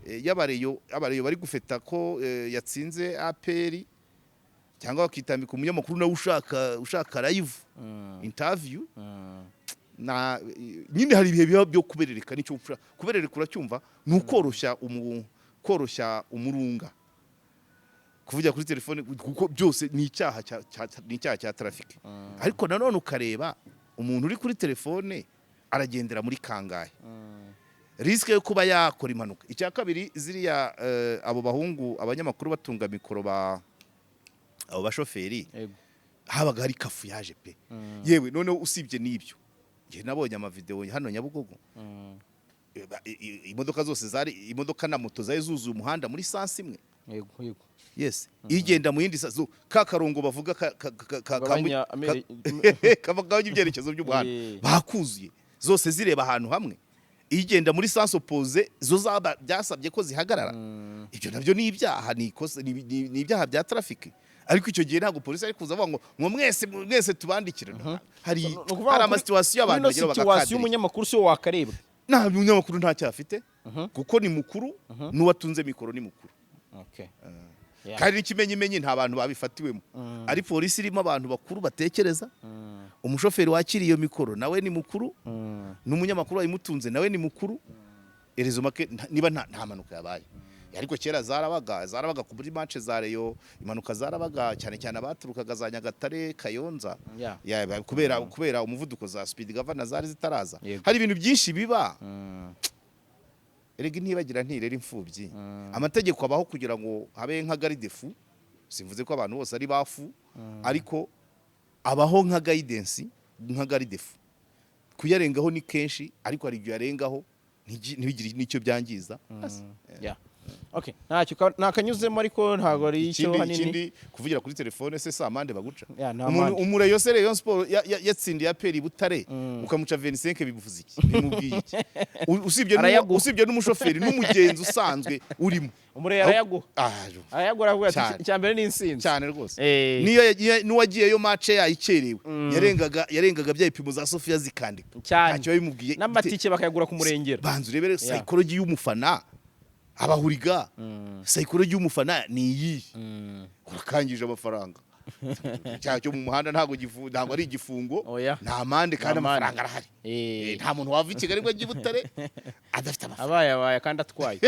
Speaker 2: y'abareyo bari gufeta ko yatsinze APR, cyangwa bakitambika umunyamakuru nawe ushaka live interview, na nyine hari ibihe biba byo kuberereka. Nicyo upfa kuberereka, uracyumva, ni ukoroshya koroshya umurunga, kuvugira kuri telefone, kuko byose ni icyaha ni icyaha cya traffic. Ariko nanone ukareba umuntu uri kuri telefone aragendera muri kangahe risque yo kuba yakora impanuka. Icya kabiri, ziriya abo bahungu abanyamakuru batunga mikoro ba abo bashoferi, habaga hari cafouillage pe. Yewe, noneho usibye n'ibyo, njye nabonye amavideo hano Nyabugogo, imodoka zose zari imodoka na moto zari zuzuye umuhanda muri sens imwe.
Speaker 1: yego yego
Speaker 2: Yes, igenda mu yindi ka karongo bavuga
Speaker 1: Kagabanya
Speaker 2: kagabanya ibyerekezo by'umuhanda, bakuzuye zose zireba ahantu hamwe. Igenda muri sens opposé zo zaba byasabye ko zihagarara. Ibyo nabyo ni ibyaha, ni ikosa, ni ibyaha bya traffic. Ariko icyo gihe ntabwo polisi ari kuza avuga ngo mwese mwese tubandikire. Hari
Speaker 1: Ni ukuvuga
Speaker 2: hari
Speaker 1: ngo
Speaker 2: ama situation abantu
Speaker 1: kuri ino
Speaker 2: bagera
Speaker 1: situation
Speaker 2: bagakadira.
Speaker 1: umunyamakuru si wo wakarebwa.
Speaker 2: Nta munyamakuru, nta cyaha afite, kuko ni mukuru, n'uwatunze mikoro ni mukuru.
Speaker 1: Yeah.
Speaker 2: Kandi n'ikimenyimenyi, nta bantu babifatiwemo, ari polisi irimo abantu bakuru batekereza, umushoferi wakiriye iyo mikoro nawe ni mukuru, n'umunyamakuru wayimutunze nawe ni mukuru. Erezo make niba nta mpanuka yabaye. Ariko kera zarabaga kuri match za Rayon, impanuka zarabaga cyane cyane abaturukaga za Nyagatare, Kayonza. Ya, kubera umuvuduko, za speed governor zari zitaraza. Hari ibintu byinshi biba. Erega ntibagira ntirera imfubyi. Amategeko abaho kugira ngo habe nka garde-fou. Simvuze ko abantu bose ari bafu, ariko abaho nka guidance, nka garde-fou. Kuyarengaho ni kenshi, ariko hari igihe uyarengaho ntibigire n'icyo byangiza. Basi.
Speaker 1: Yeah. Okay. Ntacyo ntakanyuzemo, ariko ntabwo ari icyo
Speaker 2: Ikindi,
Speaker 1: hanini.
Speaker 2: ikindi, kuvugira kuri telefone se si amande baguca?
Speaker 1: Yeah, nta
Speaker 2: Umuntu
Speaker 1: amande.
Speaker 2: umureyo se, Rayon Sport yatsindiye APR Butare, ukamuca 25, bivuze iki? Bimubwiye iki?
Speaker 1: Arayaguha.
Speaker 2: Usibye n'umushoferi n'umugenzi usanzwe urimo.
Speaker 1: Umureyo arayaguha.
Speaker 2: Ah,
Speaker 1: Arayaguha, aravuga ati
Speaker 2: Cyane.
Speaker 1: icya mbere ni intsinzi.
Speaker 2: Cyane rwose. Niyo n'uwagiyeyo match yayikerewe, yarengaga bya bipimo za Sofia zikandika. Ntacyo bimubwiye.
Speaker 1: N'amatike bakayagura ku murengera.
Speaker 2: Banza urebere psychology y'umufana. Abahuriga, psychology y'umufana ni iyi: urakangije amafaranga. Icyaha cyo mu muhanda ntabwo ari igifungo.
Speaker 1: Oya.
Speaker 2: Nta mande kandi
Speaker 1: Nta mande.
Speaker 2: amafaranga arahari. Nta muntu wava i Kigali ngo ajye i Butare adafite amafaranga.
Speaker 1: Abaye abaye kandi atwaye.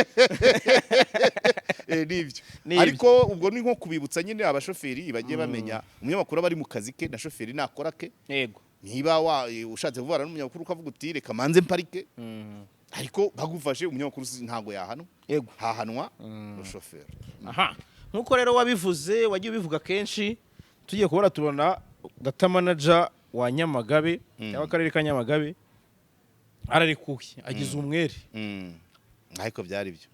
Speaker 2: Nibyo.
Speaker 1: Nibyo.
Speaker 2: Ariko ubwo ni nko kubibutsa nyine abashoferi bagiye bamenya umunyamakuru aba ari mu kazi ke, na shoferi nakora ke. Niba ushatse kuvugana n'umunyamakuru ukavuga uti reka manze mparike, ariko bagufashe, umunyamakuru ntabwo yahanwa. Hahanwa umushoferi.
Speaker 1: Aha, nkuko rero wabivuze, wagiye ubivuga kenshi, tugiye kubona tubona data manager wa Nyamagabe cyangwa akarere ka Nyamagabe ararekuye, agize umwere.
Speaker 2: Ariko byari byo.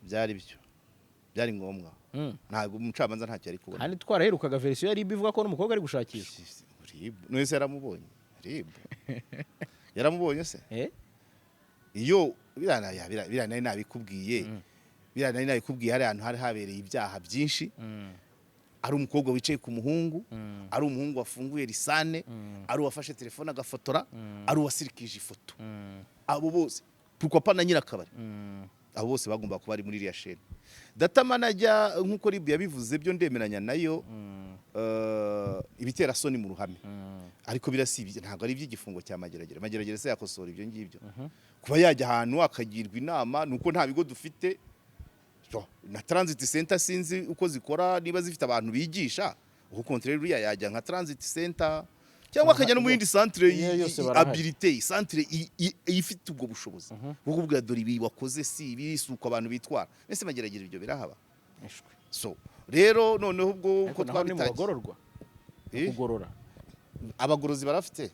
Speaker 2: Byari byo, byari ngombwa. Ntabwo umucamanza ntacyo yari kubona.
Speaker 1: Kandi twaraherukaga version yari ivuga ko n'umukobwa ari gushakishwa.
Speaker 2: RIB none yaramubonye? RIB yaramubonye se?
Speaker 1: Eh?
Speaker 2: Iyo biriya biriya nari nabikubwiye, biriya nari nabikubwiye. Hari ahantu hari habereye ibyaha byinshi, ari umukobwa wicaye ku muhungu, ari umuhungu wafunguye lisane, ari uwafashe telefone agafotora, ari uwasirikije ifoto, abo bose, pourquoi pas na nyirakabari, abo bose bagomba kuba bari muri iriya chaîne. Data manager, nk'uko RIB yabivuze, byo ndemeranya nayo, ibitera soni mu ruhame. Ariko birasibye, ntabwo ari iby'igifungo cya Mageragere. Mageragere se yakosora ibyo ngibyo? Kuba yajya ahantu akagirwa inama, ni uko nta bigo dufite. So, na transit center sinzi uko zikora, niba zifite abantu bigisha. Uko contraire uriya yajya nka transit center cyangwa akajya no mu yindi centre
Speaker 1: Iyo yose barahari.
Speaker 2: habilité, centre ifite ubwo bushobozi bwo kuvuga dore ibi wakoze si ibi, si uko abantu bitwara. Mbese Mageragere ibyo birahaba?
Speaker 1: Ishwe.
Speaker 2: So rero noneho ubwo uko
Speaker 1: Ariko naho ni mu
Speaker 2: twabitangiye
Speaker 1: bagororwa.
Speaker 2: Eh?
Speaker 1: Kugorora.
Speaker 2: Abagorozi barafite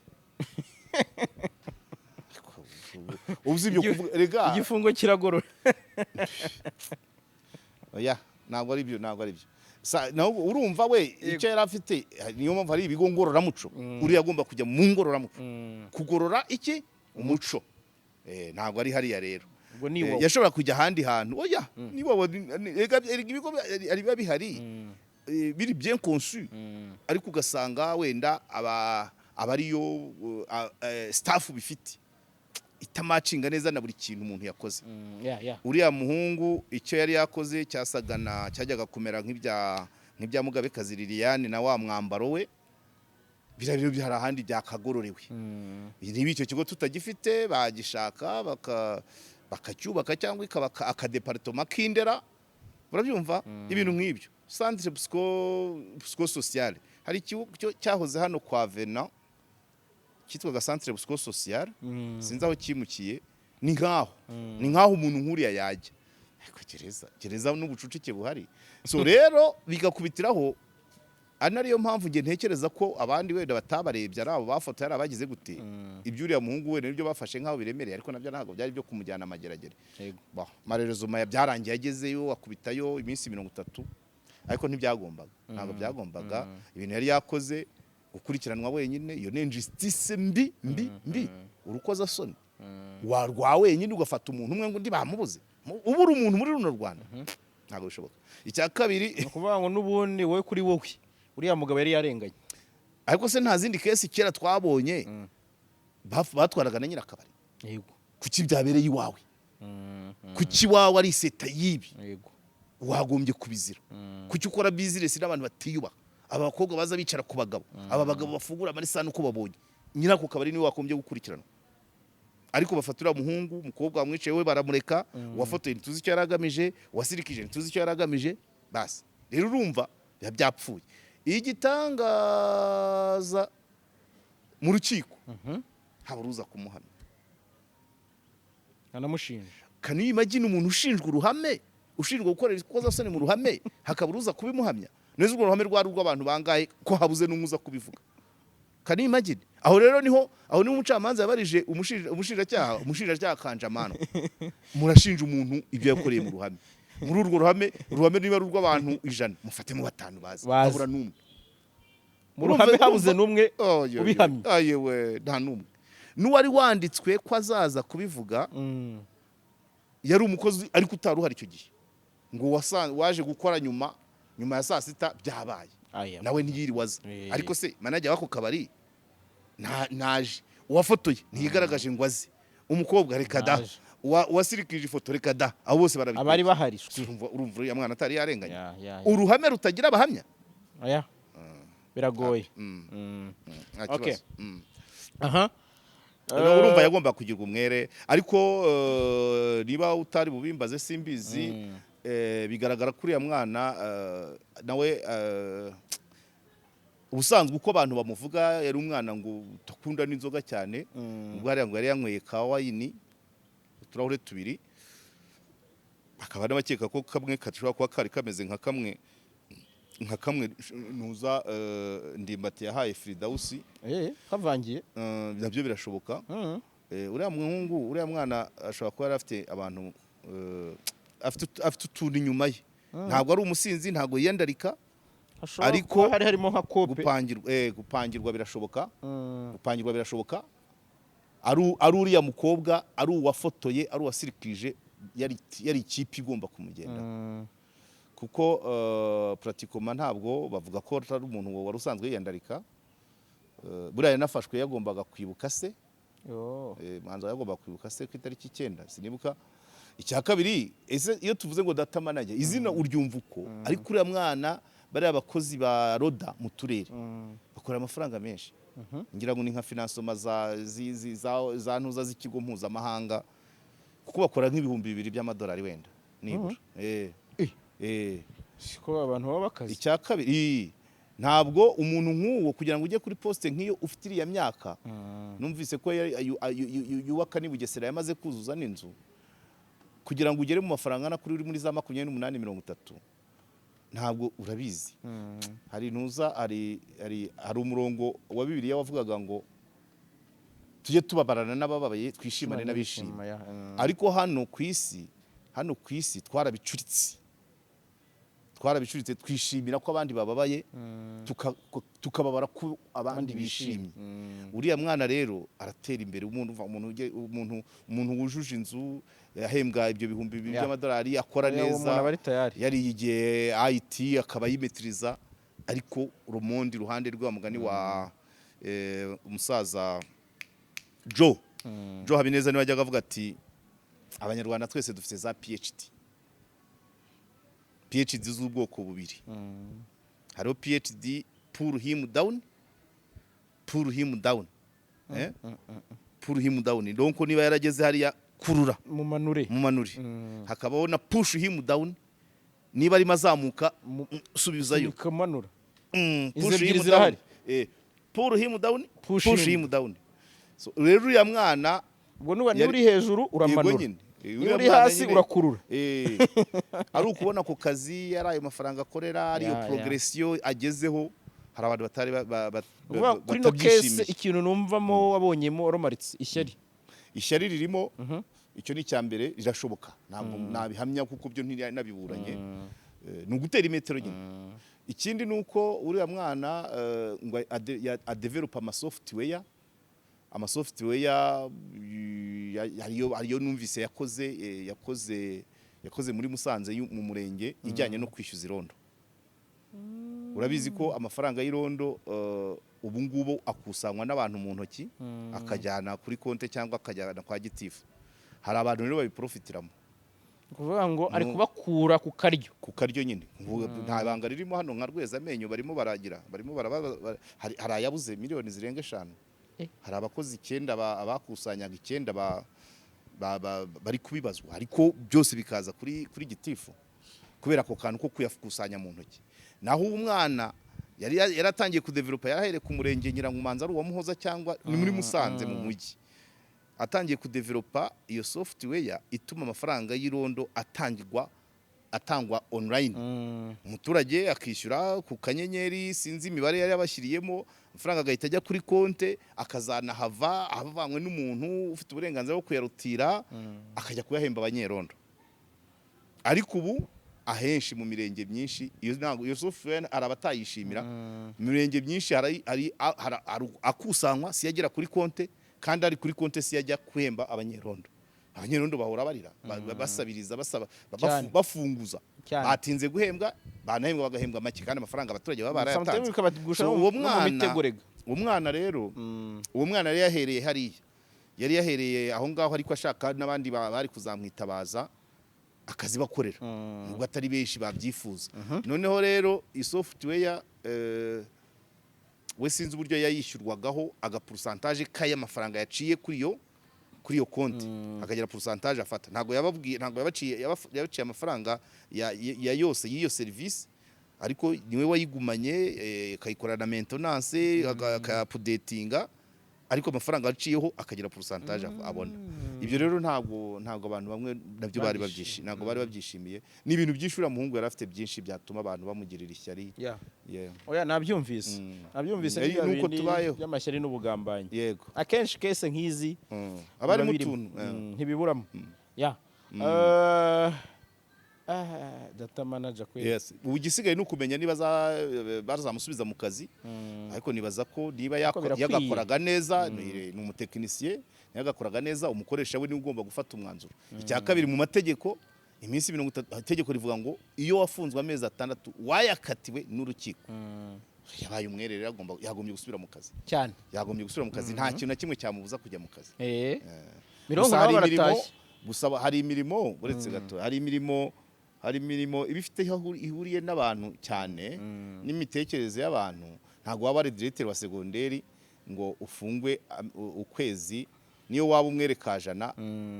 Speaker 2: ubu ibyo kuvuga rega.
Speaker 1: Igifungo kiragorora.
Speaker 2: Oya, ntabwo ari byo, ntabwo ari byo. Naho urumva we icyo yari afite, niyo mpamvu hari ibigo ngororamuco. Uriya agomba kujya mu ngororamuco kugorora iki? Umuco. Ntabwo ari hariya rero.
Speaker 1: Ubwo ni wowe.
Speaker 2: Yashobora kujya ahandi hantu. Oya, ni wowe, erega ibigo hari biba bihari. biri bien conçu, ariko ugasanga wenda aba abariyo staff bifite itamacinga neza na buri kintu umuntu yakoze.
Speaker 1: Yeah, yeah.
Speaker 2: Uriya muhungu icyo yari yakoze cyasaga na cyajyaga kumera nk'ibya Mugabekazi Liliane na wa mwambaro we. Biriya bintu hari ahandi byakagororewe. Niba icyo kigo tutagifite, bagishaka bakacyubaka cyangwa ikaba akadepartoma k'indera, urabyumva, ibintu nk'ibyo, centre psychosocial. Hari ikigo cyahoze hano kwa Vena cyitwaga centre psychosocial, sinzi aho cyimukiye. Ni nkaho umuntu nk'uriya yajya, ariko gereza n'ubucucike buhari. So rero bigakubitiraho, ari nariyo mpamvu njye ntekereza ko abandi wenda batabarebye, ari abo bafotoye, ari abagize gute, ibyo uriya muhungu wenda nibyo bafashe nk'aho biremereye, ariko nabyo ntabwo byari byo kumujyana amageragere. Bah, malheureusement byarangiye agezeyo, akubitayo iminsi 30, ariko ntibyagombaga, ntabwo byagombaga. Ibintu yari yakoze, gukurikiranwa wenyine, iyo ni injustice mbi mbi mbi, urukozasoni warwa wenyine, ugafata umuntu umwe ngo undi bamubuze. Ubura umuntu muri runo Rwanda ntabwo bishoboka. Icya kabiri,
Speaker 1: Ni ukuvuga ngo n'ubundi wowe, kuri wowe, uriya mugabo yari yarenganye.
Speaker 2: Ariko se nta zindi case kera twabonye batwaraga na nyirakabari?
Speaker 1: Yego.
Speaker 2: Kuki byabereye iwawe? Kuki iwawe ari iseta y'ibi? Wagombye kubizira. Kuki ukora business n'abantu batiyubaha? Aba bakobwa baza bicara ku bagabo, aba bagabo bafungura amarisani uko babonye, nyirako kabari niwe wagombye gukurikiranwa, ariko bafata uriya muhungu, umukobwa wamwicaye we baramureka, uwafotoye ntituzi icyo yari agamije, uwasirikije ntituzi icyo yari agamije. Basi rero urumva biba byapfuye. Igitangaza, mu rukiko habura uza kumuhamya.
Speaker 1: Anamushinja.
Speaker 2: Can you imagine umuntu ushinjwa uruhame, ushinjwa gukorera ikoza mu ruhame, hakabura uza kubimuhamya? Neza urwo ruhame rwari urw'abantu bangahe ko habuze n'umwe uza kubivuga? Can you imagine? Aho rero niho, aho niho umucamanza yabarije umushinjacyaha Kanjamano: murashinja umuntu ibyo yakoreye mu ruhame, muri urwo ruhame, uruhame niba ari urw'abantu 100, mufatemo batanu bazi.
Speaker 1: Bazi.
Speaker 2: Habura n'umwe.
Speaker 1: Mu ruhame habuze n'umwe
Speaker 2: Oh, yo, yo.
Speaker 1: ubihamye.
Speaker 2: Ayewe, nta n'umwe. N'uwari wanditswe ko azaza kubivuga yari umukozi, ariko utari uhari icyo gihe, ngo waje gukora nyuma ya saa sita byabaye.
Speaker 1: Aya.
Speaker 2: Nawe ntiyiriwe aza. Ariko se manager w'ako kabari ntaje, uwafotoye ntiyigaragaje ngo aze, umukobwa reka da,
Speaker 1: Ntaje.
Speaker 2: Uwasirikije ifoto reka da, abo bose barabikora.
Speaker 1: Abari bahari.
Speaker 2: Urumva uriya mwana atari yarenganye?
Speaker 1: Ya.
Speaker 2: Uruhame rutagira abahamya.
Speaker 1: Oya, biragoye.
Speaker 2: Nta
Speaker 1: Okay.
Speaker 2: kibazo.
Speaker 1: Aha.
Speaker 2: Rero urumva yagomba kugirwa umwere, ariko niba utari bubimbaze simbizi. Bigaragara ko uriya mwana nawe ubusanzwe uko abantu bamuvuga yari umwana ngo utakunda n'inzoga cyane. Ubwo hariya ngo yari yanyweye ka wine uturahure tubiri, bakaba n'abakeka ko kamwe gashobora kuba kari kameze nka kamwe ntuza Ndimbati yahaye Firidawusi.
Speaker 1: Kavangiye.
Speaker 2: Nabyo birashoboka. Uriya muhungu, uriya mwana ashobora kuba yari afite abantu, afite utuntu inyuma ye. Ntabwo ari umusinzi, ntabwo yiyandarika.
Speaker 1: Hashobora
Speaker 2: Ariko
Speaker 1: kuba hari harimo nka kope.
Speaker 2: Gupangirwa birashoboka. Gupangirwa birashoboka. Ari uriya mukobwa, ari uwafotoye, ari uwasirikije, yari ikipe igomba kumugenda, kuko pratiquement ntabwo bavuga ko atari umuntu wari usanzwe yiyandarika. Buriya yanafashwe yagombaga kwibuka se.
Speaker 1: Yo.
Speaker 2: Manza yagombaga kwibuka se ku itariki 9, sinibuka. Icya kabiri, ese iyo tuvuze ngo data manager, izina uryumva uko, ariko uriya mwana, bariya bakozi ba roda mu turere bakora amafaranga menshi, ngira ngo ni nka financement za ntuza z'ikigo mpuzamahanga, kuko bakora nk'2000 by'amadolari wenda nibura.
Speaker 1: Siko abantu baba bakaze.
Speaker 2: Icya kabiri, ntabwo umuntu nk'uwo, kugira ngo ujye kuri poste nk'iyo ufite iriya myaka, numvise ko yubaka n'i Bugesera, yamaze kuzuza n'inzu, kugira ngo ugere mu mafaranga angana kuri uri muri za 28, 30, ntabwo urabizi. Hari ntuza, hari umurongo wa Bibiliya wavugaga ngo tujye tubabarana n'abababaye, twishimane n'abishimye. Ariko hano ku isi, hano ku isi twarabicuritse. Twarabicuritse, twishimira ko abandi bababaye, tukababara ko abandi bishimye. Uriya mwana rero aratera imbere. Umuntu umuntu wujuje inzu, yahembwa ibyo 2000 by'amadolari, akora
Speaker 1: Oya, uwo
Speaker 2: neza,
Speaker 1: muntu aba ari tayari.
Speaker 2: Yariyigiye IT akaba ayimetiriza, ariko Rumondi iruhande rwe, wa mugani wa umusaza Joe Habineza, niwe wajyaga avuga ati: "Abanyarwanda twese dufite za PhD, PhD z'ubwoko bubiri. Hariho PhD pull him down, pull him down, pull him down, donc niba yarageze hariya, kurura."
Speaker 1: Mumanure.
Speaker 2: Mumanure. Hakabaho na push him down, niba arimo azamuka, subizayo.
Speaker 1: Bikamanura. Izo
Speaker 2: Push
Speaker 1: ebyiri
Speaker 2: him
Speaker 1: zirahari.
Speaker 2: down. Pull him down,
Speaker 1: Push
Speaker 2: push
Speaker 1: him.
Speaker 2: him down. So rero uriya mwana
Speaker 1: Ubwo niba uri hejuru,
Speaker 2: yego
Speaker 1: uramanura.
Speaker 2: Nyine.
Speaker 1: Niba
Speaker 2: Uriya
Speaker 1: uri
Speaker 2: mwana
Speaker 1: hasi,
Speaker 2: nyine,
Speaker 1: urakurura.
Speaker 2: Ari ukubona ku kazi, ari ayo mafaranga akorera, ari iyo progression agezeho, hari abantu batari
Speaker 1: Ukuvuga kuri ino case,
Speaker 2: batabyishimiye.
Speaker 1: ikintu numvamo wabonyemo romaritse ishyari.
Speaker 2: Ishyari ririmo, icyo ni icya mbere, rirashoboka, ntabwo nabihamya kuko byo nabiburanye. Ni ugutera imetero nyine. Ikindi ni uko uriya mwana ngo adevelopa amasoftware hariyo numvise yakoze, yakoze muri Musanze mu murenge, ijyanye no kwishyuza irondo. Urabizi ko amafaranga y'irondo ubu ngubu akusanywa n'abantu mu ntoki, akajyana kuri konte cyangwa akajyana kwa gitifu. Hari abantu rero babiprofitiramo.
Speaker 1: Ni ukuvuga ngo ari kubakura ku karyo.
Speaker 2: Ku karyo nyine. Nta banga ririmo hano nka Rwezamenyo, barimo baragira, barimo hari ayabuze miliyoni zirenga 5. Hari abakozi 9 abakusanyaga 9 bari kubibazwa, ariko byose bikaza kuri gitifu kubera ako kantu ko kuyakusanya mu ntoki. Naho umwana yari yaratangiye kudevelopa, yarahereye ku murenge, nyirangumanza ari uwa Muhoza cyangwa ni muri Musanze mu mujyi, atangiye kudevelopa iyo software ituma amafaranga y'irondo atangwa online, umuturage akishyura ku kanyenyeri, sinzi imibare yari yabashyiriyemo, amafaranga agahita ajya kuri konte, akazanahava avanywe n'umuntu ufite uburenganzira bwo kuyarutira, akajya kuyahemba abanyerondo. Ariko ubu ahenshi mu mirenge myinshi iyo ntabwo iyo software, hari abatayishimira. Mu mirenge myinshi hari akusanywa, si yagera kuri konte, kandi ari kuri konte si yajya guhemba abanyerondo. Abanyerondo bahora barira, basabiriza, basaba, bafunguza. Batinze guhembwa, banahembwa bagahembwa make, kandi amafaranga abaturage baba
Speaker 1: Sometimes
Speaker 2: barayatanze.
Speaker 1: bikabagusha
Speaker 2: So,
Speaker 1: no
Speaker 2: uwo
Speaker 1: mu
Speaker 2: mwana
Speaker 1: mitego rega.
Speaker 2: Uwo mwana rero, uwo mwana yari yahereye hariya, yari yahereye aho ngaho, ariko ashaka n'abandi bari kuzamwitabaza akazibakorera, nubwo atari benshi babyifuza. Noneho rero isoftware, we sinzi uburyo yayishyurwagaho, agapourcentage k'ay'amafaranga yaciye kuri iyo konti, akagira pourcentage afata. Ntabwo yababwiye, ntabwo yabaciye, yabaciye amafaranga ya yose y'iyo serivisi, ariko niwe wayigumanye, akayikorana na maintenance, akayaupdatinga, ariko amafaranga aciyeho akagira pourcentage abona. Ibyo rero ntabwo abantu bamwe nabyo bari ntabwo bari babyishimiye. Ni ibintu byinshi uriya muhungu yari afite, byinshi byatuma abantu bamugirira ishyari.
Speaker 1: Oya, nabyumvise. Nabyumvise. Ni bya
Speaker 2: Nuko
Speaker 1: bindi
Speaker 2: tubayeho.
Speaker 1: by'amashyari n'ubugambanyi. Akenshi case nk'izi
Speaker 2: Aba arimo
Speaker 1: biba birimo.
Speaker 2: utuntu.
Speaker 1: Ntibiburamo ya data manager kweli.
Speaker 2: Yes, ubu igisigaye ni ukumenya niba bazamusubiza mu kazi, ariko nibaza ko niba
Speaker 1: Birakwiye.
Speaker 2: yagakoraga neza, ni umutekinisiye, yagakoraga neza, umukoresha we niwe ugomba gufata umwanzuro. Icya kabiri, mu mategeko, iminsi 30, itegeko rivuga ngo iyo wafunzwe amezi 6 wayakatiwe n'urukiko, yabaye umwere rero, yagombye gusubira mu kazi.
Speaker 1: Cyane.
Speaker 2: Yagombye gusubira mu kazi, nta kintu na kimwe cyamubuza kujya mu kazi.
Speaker 1: Mirongo
Speaker 2: Gusa
Speaker 1: nabo
Speaker 2: hari imirimo
Speaker 1: baratashye.
Speaker 2: Gusa hari imirimo, uretse gato, hari imirimo iba ifite aho ihuriye n'abantu cyane n'imitekerereze y'abantu. Ntabwo waba ari diregiteri wa segonderi ngo ufungwe ukwezi, niyo waba umwere kajana,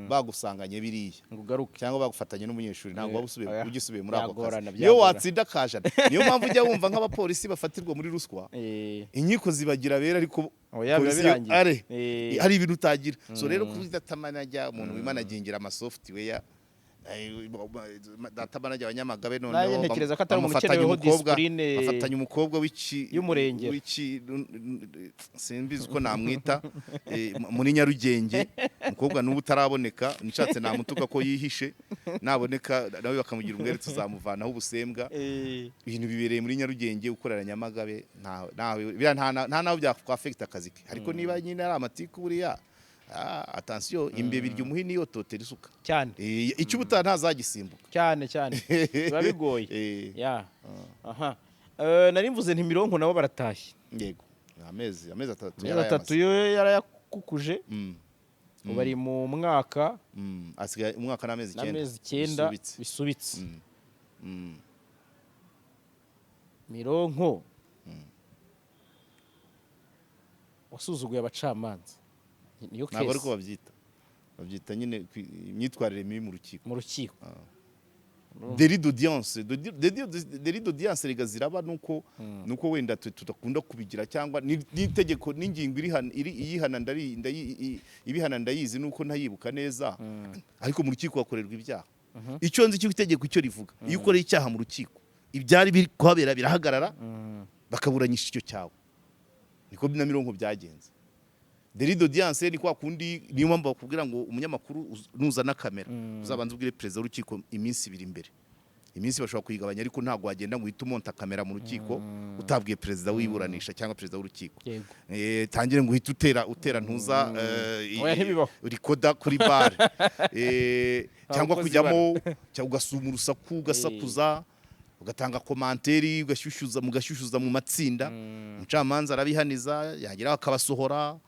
Speaker 2: bagusanganye biriya
Speaker 1: ngo ugaruke
Speaker 2: cyangwa bagufatanye n'umunyeshuri, ntabwo waba usubiye
Speaker 1: Oya.
Speaker 2: ugisubiye muri ako
Speaker 1: Byagorana,
Speaker 2: kazi, niyo
Speaker 1: byagorana.
Speaker 2: watsinda kajana. Niyo mpamvu ujya wumva nk'abapolisi bafatirwa muri ruswa, inkiko zibagira abere, ariko
Speaker 1: Oya, biba
Speaker 2: polisi yo
Speaker 1: birangiye.
Speaker 2: are hari ibintu utagira. So rero kuri data manager, umuntu wimanagingira ama software. Data manager wa Nyamagabe
Speaker 1: Nanjye
Speaker 2: noneho
Speaker 1: ntekereza ko atari umuntu
Speaker 2: bamufatanya
Speaker 1: ukeneweho
Speaker 2: umukobwa,
Speaker 1: discipline
Speaker 2: bafatanya umukobwa w'iki
Speaker 1: y'umurengera.
Speaker 2: W'iki, simbizi uko namwita, muri Nyarugenge, umukobwa n'ubu utaraboneka. Nshatse namutuka ko yihishe, naboneka nawe bakamugira umwere, tuzamuvanaho ubusembwa. Ibintu bibereye muri Nyarugenge, ukorera Nyamagabe, nta ntawe biriya, nta naho byakwafekita akazi ke. Ariko niba nyine ari amatiku buriya, attention, imbeba irya umuhini yototera isuka.
Speaker 1: Cyane.
Speaker 2: Icyo ubutaha ntazagisimbuka.
Speaker 1: Cyane cyane, biba bigoye. Ya, aha. Nari mvuze nti Mironko nabo baratashye.
Speaker 2: Yego, amezi 3.
Speaker 1: Amezi 3 yo yarayakukuje. Ubu bari mu mwaka
Speaker 2: Asigaye umwaka n'amezi 9.
Speaker 1: N'amezi 9.
Speaker 2: Bisubitse.
Speaker 1: Bisubitse. Mironko wasuzuguye abacamanza, niyo
Speaker 2: Ntabwo ariko
Speaker 1: case.
Speaker 2: Babyita nyine imyitwarire mibi mu rukiko.
Speaker 1: Mu rukiko.
Speaker 2: Délit d'audience, délit d'audience rega ziraba, nuko wenda tudakunda kubigira, cyangwa n'itegeko n'ingingo iri iyihana ibihana ndayizi, nuko ntayibuka neza. Ariko mu rukiko hakorerwa ibyaha. Icyo nzi cyo, itegeko icyo rivuga, iyo ukoreye icyaha mu rukiko, ibyari biri kuhabera birahagarara, bakaburanyisha icyo cyawe. Niko na Mironko byagenze. Délit d'audience ni kwa kundi, niyo mpamvu bakubwira ngo umunyamakuru nuzana kamera uzabanza ubwire perezida w'urukiko iminsi 2 imbere. Iminsi bashobora kuyigabanya, ariko ntabwo wagenda ngo uhite umonta kamera mu rukiko utabwiye perezida w'iburanisha cyangwa perezida w'urukiko. Tangire ngo uhite utera ntuza
Speaker 1: Oya, ntibibaho.
Speaker 2: recorder kuri bar, cyangwa
Speaker 1: Abakozi.
Speaker 2: Kujyamo cyangwa ugasuma urusaku, ugasakuza, ugatanga commentaire, ugashyushyuza, mugashyushyuza mu matsinda. Umucamanza arabihaniza, yageraho akabasohora.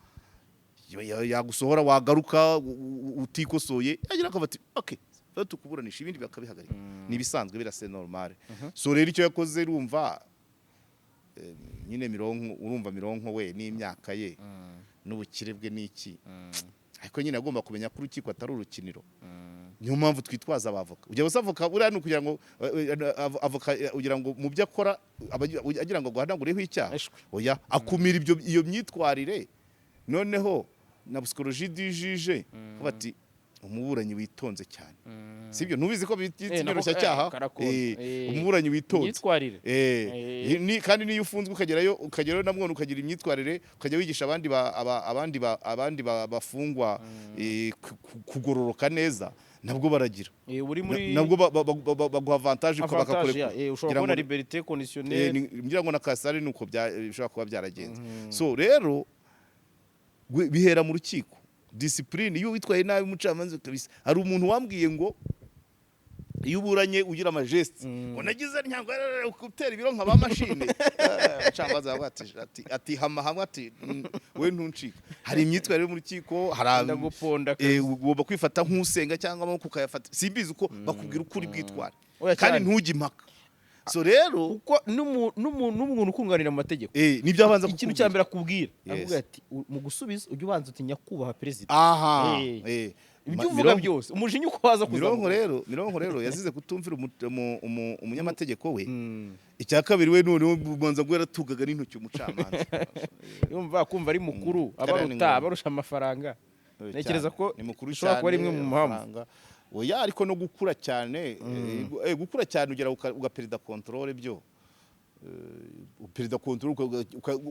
Speaker 2: Yagusohora, wagaruka utikosoye, yagira akavuga ati: "Okay, rero tukuburanisha", ibindi bakabihagarika. Ni ibisanzwe, birase normal. So rero icyo yakoze, urumva, nyine Mironko, urumva Mironko we n'imyaka ye n'ubukire bwe n'iki, ariko nyine agomba kumenya ko urukiko atari urukiniro. Niyo mpamvu twitwaza abavoka. Ujya gusa avoka buriya ni ukugira ngo avoka, ugira ngo mu byo akora aba agira ngo aguhanagureho icyaha?
Speaker 1: Eshwe.
Speaker 2: Oya, akumira ibyo, iyo myitwarire. Noneho na psychologie du juge ko bati umuburanyi witonze cyane, sibyo? Ntubizi ko byitwa inyoroshyacyaha?
Speaker 1: Karakunda.
Speaker 2: Umuburanyi witonze.
Speaker 1: Imyitwarire.
Speaker 2: Kandi niyo ufunzwe ukagerayo namwone ukagira imyitwarire, ukajya wigisha abandi ba, aba, abandi ba, abandi bafungwa kugororoka neza, nabwo baragira
Speaker 1: Uri muri
Speaker 2: nabwo baguha avantage
Speaker 1: avantage.
Speaker 2: Bakakurekura.
Speaker 1: Ushobora
Speaker 2: Ngira
Speaker 1: kubona liberté conditionnelle.
Speaker 2: Ngira ngo na Kasare nuko bishobora kuba byaragenze. So rero bihera mu rukiko, discipline. Iyo witwaye nabi, umucamanza kabisa, hari umuntu wambwiye ngo iyo uburanye ugira amagestes, ngo nagize nyango gutera ibiro nka ba mashine, umucamanza aravuga ati hama hamwe, ati: We ntuncika." Hari imyitwarire yo mu rukiko, hari
Speaker 1: Ndaguponda.
Speaker 2: Ugomba kwifata nk'usenga cyangwa amaboko ukayafata, simbizi uko bakubwira uko uri bwitware,
Speaker 1: Oya,
Speaker 2: kandi
Speaker 1: cyane.
Speaker 2: ntujye impaka. So rero
Speaker 1: Kuko n'umuntu ukunganira mu mategeko,
Speaker 2: nibyo abanza
Speaker 1: ikintu
Speaker 2: kukubwira.
Speaker 1: cya mbere akubwira,
Speaker 2: Yes.
Speaker 1: avuga ati: "Mu gusubiza ujye ubanza uti 'Nyakubahwa perezida.'"
Speaker 2: Aha.
Speaker 1: Ibyo uvuga byose, umujinya uko waza
Speaker 2: Mironko
Speaker 1: kuzamuka.
Speaker 2: rero, Mironko rero yazize kutumvira umunyamategeko we. Icya kabiri, we noneho ubanza ngo yaratugaga n'intoki umucamanza.
Speaker 1: Yumva kumva ari mukuru,
Speaker 2: Kariya ni
Speaker 1: abaruta,
Speaker 2: ngombwa.
Speaker 1: abarusha amafaranga. Ntekereza ko
Speaker 2: Ni mukuru
Speaker 1: ishobora kuba ari
Speaker 2: cyane,
Speaker 1: imwe mu mpamvu.
Speaker 2: amafaranga. Oya, ariko no gukura cyane, gukura cyane ugera ugaperida contrôle, byo uperida contrôle,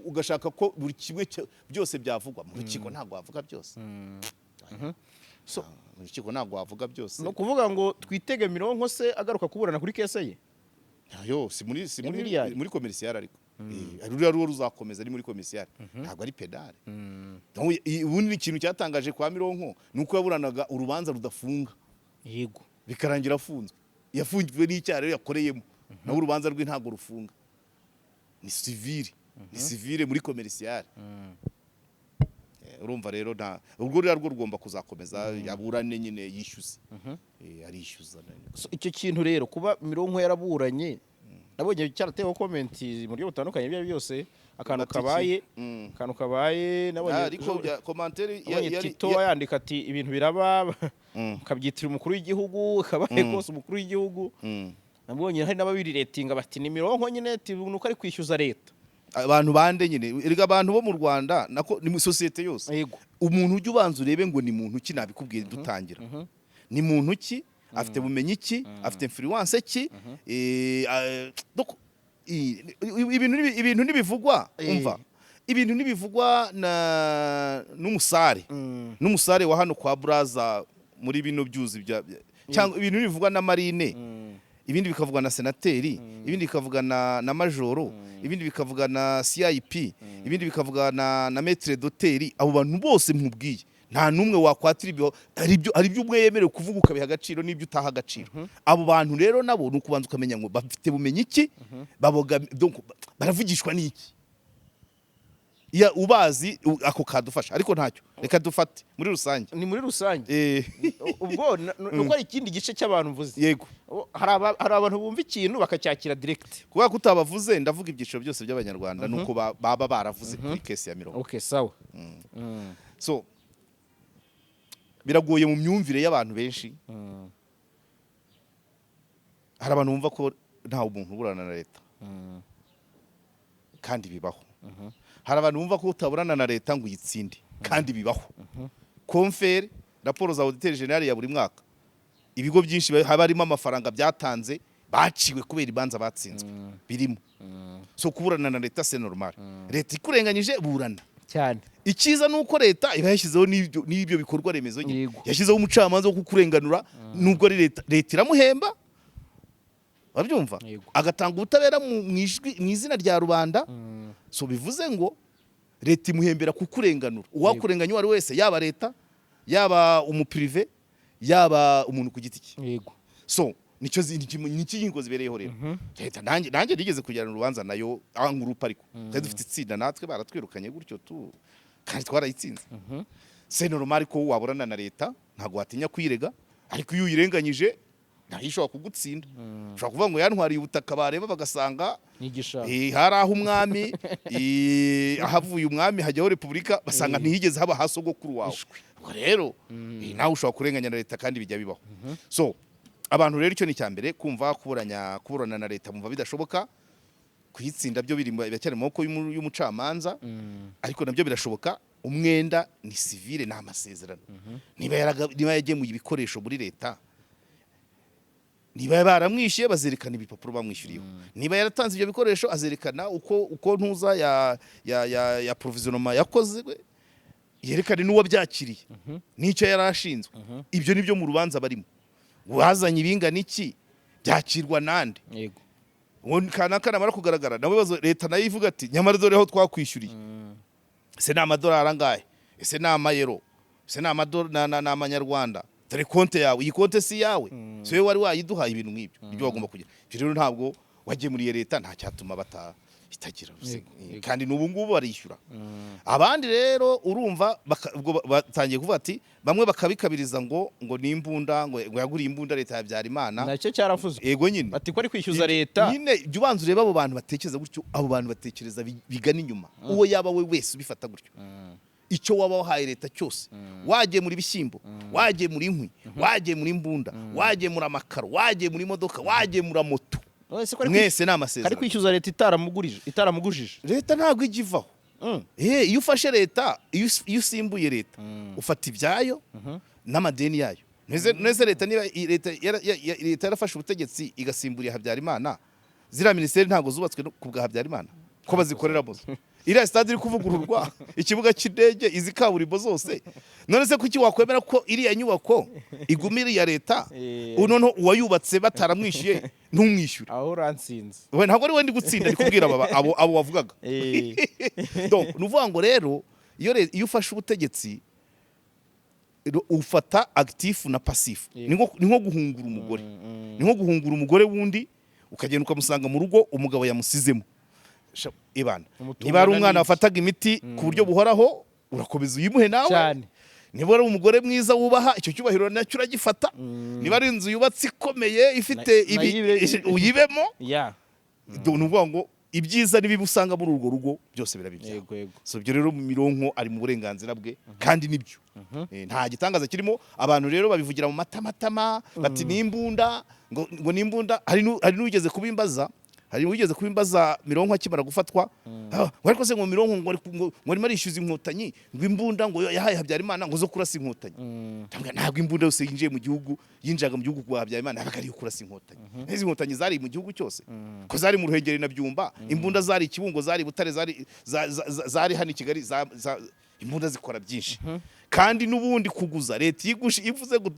Speaker 2: ugashaka ko buri kimwe byose byavugwa mu rukiko. Ntabwo wavuga byose.
Speaker 1: So,
Speaker 2: Mu rukiko ntabwo wavuga byose.
Speaker 1: Ni ukuvuga ngo twitege Mironko se agaruka kuburana kuri case ye?
Speaker 2: Yo, si
Speaker 1: Ya
Speaker 2: muri
Speaker 1: miliyari.
Speaker 2: muri commercial, ariko ruriya ruwo ruzakomeza ari muri commercial, ntabwo ari pénal. Donc, ubundi ikintu cyatangaje kwa Mironko ni uko yaburanaga urubanza rudafunga, bikarangira afunzwe. Yafungiwe n'icyaha rero yakoreyemo, nawe urubanza rwe ntabwo rufunga, ni civil, ni civil muri commercial. Urumva rero nta urwo ruriya rwo rugomba kuzakomeza, yaburane nyine yishyuze. Arishyuza.
Speaker 1: So, icyo kintu rero, kuba Mironko yaraburanye, nabonye cyarateweho comment mu buryo butandukanye. Ibyo ari byo byose, akantu
Speaker 2: Ati iki?
Speaker 1: kabaye, akantu kabaye nabonye
Speaker 2: Ah, ariko commentaire
Speaker 1: nabonye Tito yandika ati: "Ibintu biraba ukabyitira umukuru w'igihugu, kabaye kose umukuru w'igihugu." Nabonye hari n'ababiriretinga bati: "Ni Mironko nyine," ati "nuko ari kwishyuza leta."
Speaker 2: Abantu bande nyine, erega abantu bo mu Rwanda, nako ni mu sosiyete yose. Umuntu ujya ubanza urebe ngo ni muntu ki, nabikubwiye dutangira, ni muntu ki. Afite bumenyi ki? Afite influence ki? Donc, ibintu ntibivugwa. Umva, ibintu ntibivugwa na n'umusare wa hano kwa Braza muri bino byuzi cyangwa ibintu ntibivugwa na marine, ibindi bikavugwa na senateri, ibindi bikavuga na majoro, ibindi bikavuga na CIP, ibindi bikavuga na maître d'hôtel. Abo bantu bose nkubwiye, nta n'umwe wakwatira ibyo. Hari ibyo umwe yemerewe kuvuga ukabiha agaciro n'ibyo utaha agaciro. Abo bantu rero nabo ni ukubanza ukamenya ngo bafite bumenyi ki, baboga, donc baravugishwa n'iki? Iya ubazi ako kadufasha, ariko ntacyo, reka dufate muri rusange.
Speaker 1: Ni muri rusange. Ubwo nuko hari ikindi gice cy'abantu mvuze.
Speaker 2: Yego.
Speaker 1: Hari abantu bumva ikintu bakacyakira direct.
Speaker 2: Kubera ko utabavuze, ndavuga ibyiciro byose by'Abanyarwanda nuko baba baravuze kuri case ya Mironko.
Speaker 1: Okay, sawa.
Speaker 2: So biragoye mu myumvire y'abantu benshi. Hari abantu bumva ko nta muntu uburana na leta, kandi bibaho. Hari abantu bumva ko utaburana na leta ngo uyitsinde, kandi bibaho. Confère raporo za auditeur général ya buri mwaka, ibigo byinshi haba harimo amafaranga byatanze baciwe kubera ibanza batsinzwe birimo. So kuburana na leta, c'est normal. Leta ikurenganyije, burana.
Speaker 1: Cyane.
Speaker 2: Icyiza ni uko leta iba yashyizeho n'ibyo bikorwa remezo nyine. Yashyizeho umucamanza wo kukurenganura, nubwo ari leta, leta iramuhemba, urabyumva?
Speaker 1: Yego.
Speaker 2: Agatanga ubutabera mu izina rya rubanda. So bivuze ngo leta imuhembera kukurenganura. Uwakurenganya uwo ari wese, yaba leta, yaba umuprivé, yaba umuntu ku giti cye. So nicyo inkiko zibereyeho rero. Leta, nanjye nigeze kugirana urubanza nayo en groupe, ariko twari dufite itsinda, natwe baratwirukanye gutyo tu, kandi twarayitsinze. C'est normal ko waburana na leta, ntabwo watinya kuyirega, ariko iyo uyirenganyije ntayo ishobora kugutsinda. Ushobora kuvuga ngo yantwariye ubutaka, bareba bagasanga
Speaker 1: n'igishanga.
Speaker 2: Hari aho umwami, ahavuye umwami hajyaho repubulika, basanga ntihigeze haba hasogokuru wawe. Ubwo rero nawe ushobora kurenganya na leta, kandi bijya bibaho. So abantu rero, icyo ni icya mbere, kumva kuburana na leta bumva bidashoboka, kuyitsinda byo biracyari mu maboko y'umucamanza, ariko nabyo birashoboka. Umwenda ni civil, ni amasezerano. Niba yagemuye ibikoresho muri leta, niba baramwishyuye, bazerekana ibipapuro bamwishyuriyeho. Niba yaratanze ibyo bikoresho, azerekana uko ntuza ya approvisionnement yakoze, yerekane n'uwabyakiriye n'icyo yari ashinzwe. Ibyo nibyo mu rubanza barimo: wazanye ibingana iki, byakirwa nande? Uwo kanaka namara kugaragara nawe bibazo, leta nayo ivuga ati: "Nyamara dore aho twakwishyuriye. Ese ni amadolari angahe? Ese ni amayero? Ese ni ni amanyarwanda? Dore konte yawe, iyi konte si iyawe, si wowe wari wayiduhaye." Ibintu nk'ibyo nibyo bagomba kugira. Ibyo rero ntabwo wagemuriye leta, nta cyatuma itagira.
Speaker 1: Yego.
Speaker 2: Kandi n'ubu ngubu barishyura. Abandi rero urumva ubwo batangiye kuvuga ati, bamwe bakabikabiriza ngo ni imbunda, ngo yaguriye imbunda leta ya Habyarimana.
Speaker 1: Nacyo cyaravuzwe.
Speaker 2: Ego nyine.
Speaker 1: Bati ko ari kwishyuza leta.
Speaker 2: Nyine jya ubanza urebe abo bantu batekereza gutyo, abo bantu batekereza bigana inyuma. Uwo yaba we wese ubifata gutyo, icyo waba wahaye leta cyose, wagemura ibishyimbo, wagemura inkwi, wagemura imbunda, wagemura amakaro, wagemura imodoka, wagemura moto,
Speaker 1: Ese ko ari
Speaker 2: mwese ni
Speaker 1: ari
Speaker 2: amasezerano.
Speaker 1: kwishyuza leta itaramugurije, itaramugujije?
Speaker 2: Leta ntabwo ijya ivaho. Iyo ufashe leta, iyo usimbuye leta, ufata ibyayo n'amadeni yayo. Neze leta, niba leta yarafashe ubutegetsi igasimbura Habyarimana, ziriya minisiteri ntabwo zubatswe ku bwa Habyarimana ko bazikoreramo? Iriya stade iri kuvugururwa, ikibuga cy'indege, izi kaburimbo zose, none se kuki wakwemera ko iriya nyubako iguma iriya leta, noneho uwayubatse bataramwishyuye ntumwishyure?
Speaker 1: Aho uransinze.
Speaker 2: We, ntabwo ari we ndi gutsinda, ndi kubwira abo wavugaga. Donc ni ukuvuga ngo rero iyo ufashe ubutegetsi, ufata actif na passif. Ni nko guhungura umugore, ni nko guhungura umugore wundi, ukagenda ukamusanga mu rugo umugabo yamusizemo. Ibana
Speaker 1: Umutungo
Speaker 2: niba ari umwana
Speaker 1: n'iki.
Speaker 2: wafataga imiti ku buryo buhoraho, urakomeza uyimuhe nawe. Niba ari umugore mwiza wubaha, icyo cyubahiro nacyo uragifata. Niba ari inzu yubatse ikomeye ifite ibi, uyibemo. Ni ukuvuga ngo ibyiza n'ibibi usanga muri urwo rugo byose biraba ibyawe.
Speaker 1: yego yego
Speaker 2: So ibyo rero, Mironko ari mu burenganzira bwe, kandi nibyo. Nta gitangaza kirimo. Abantu rero babivugira mu matamatama bati n'imbunda, ngo n'imbunda. Hari n'ugeze kubimbaza. Hari wigeze kubimbaza Mironko akimara gufatwa, ngo ariko se ngo Mironko ngo ngo arimo arishyuza Inkotanyi ngo imbunda ngo yahaye Habyarimana ngo zo kurasa Inkotanyi. Ndamubwira, ntabwo imbunda yose yinjiye mu gihugu, yinjiraga mu gihugu kwa Habyarimana yabaga ari iyo kurasa Inkotanyi. Izi Nkotanyi zari mu gihugu cyose, ko zari mu Ruhengeri na Byumba, imbunda zari i Kibungo, zari i Butare, zari zari hano i Kigali, imbunda zikora byinshi. Kandi n'ubundi kuguza leta iyo ivuze ngo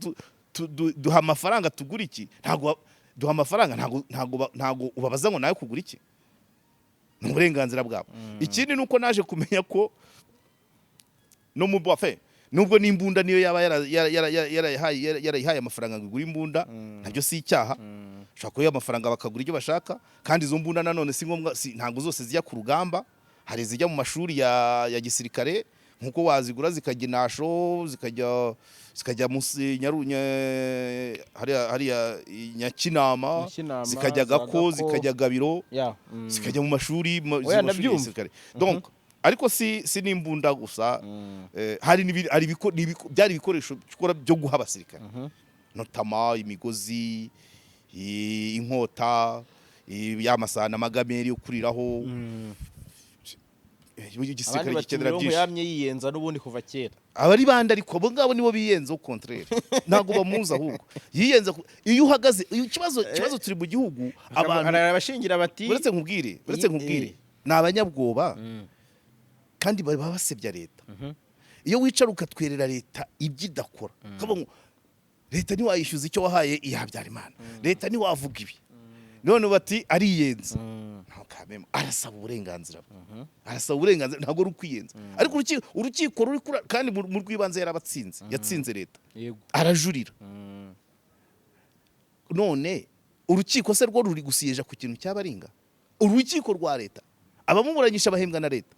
Speaker 2: duha amafaranga tugura iki, ntabwo duha amafaranga, ntabwo ubabaza ngo nawe kugura iki, ni uburenganzira bwabo. Ikindi ni uko naje kumenya ko no mu bafe nubwo n'imbunda niyo yaba yarayihaye amafaranga ngo igure imbunda, nabyo si icyaha. Ushobora kuyiha amafaranga bakagura ibyo bashaka. Kandi izo mbunda nanone si ngombwa, ntabwo zose zijya ku rugamba. Hari izijya mu mashuri ya gisirikare, nkuko wazigura zikajya inasho, zikajya musi hariya i Nyakinama,
Speaker 1: Nyakinama,
Speaker 2: zikajya
Speaker 1: za
Speaker 2: Gako,
Speaker 1: Gako.
Speaker 2: zikajya Gabiro, zikajya mu mashuri
Speaker 1: Oya,
Speaker 2: mu mashuri ya
Speaker 1: ndabyumva.
Speaker 2: gisirikare. Donc ariko si n'imbunda gusa, hari n'ibindi, hari byari ibikoresho byo guha abasirikare, notamment imigozi, inkota, ya masahani, amagameri yo kuriraho. Igisirikare
Speaker 1: Abandi bati
Speaker 2: gikenera
Speaker 1: Mironko
Speaker 2: byinshi.
Speaker 1: yamye yiyenza n'ubundi kuva kera.
Speaker 2: Abari bande? Ariko abo ngabo nibo biyenza, au contraire ntabwo bamuzi, ahubwo yiyenza iyo uhagaze iyo ikibazo turi mu gihugu abantu
Speaker 1: Arabashingira bati
Speaker 2: uretse nkubwire, ni abanyabwoba kandi baba basebya leta. Iyo wicara ukatwerera leta ibyo idakora, ukavuga ngo leta ntiwayishyuza icyo wahaye iya Habyarimana, leta ntiwavuga ibi, none bati ariyenza. Nta kameme, arasaba uburenganzira bwe, arasaba uburenganzira, ntabwo ari ukwiyenza. Ariko urukiko ruri kandi mu rw'ibanze yarabatsinze, yatsinze leta, arajurira. None urukiko se rwo ruri gusiyeja ku kintu cyabaringa? Urukiko rwa leta, abamuburanisha bahembwa na leta.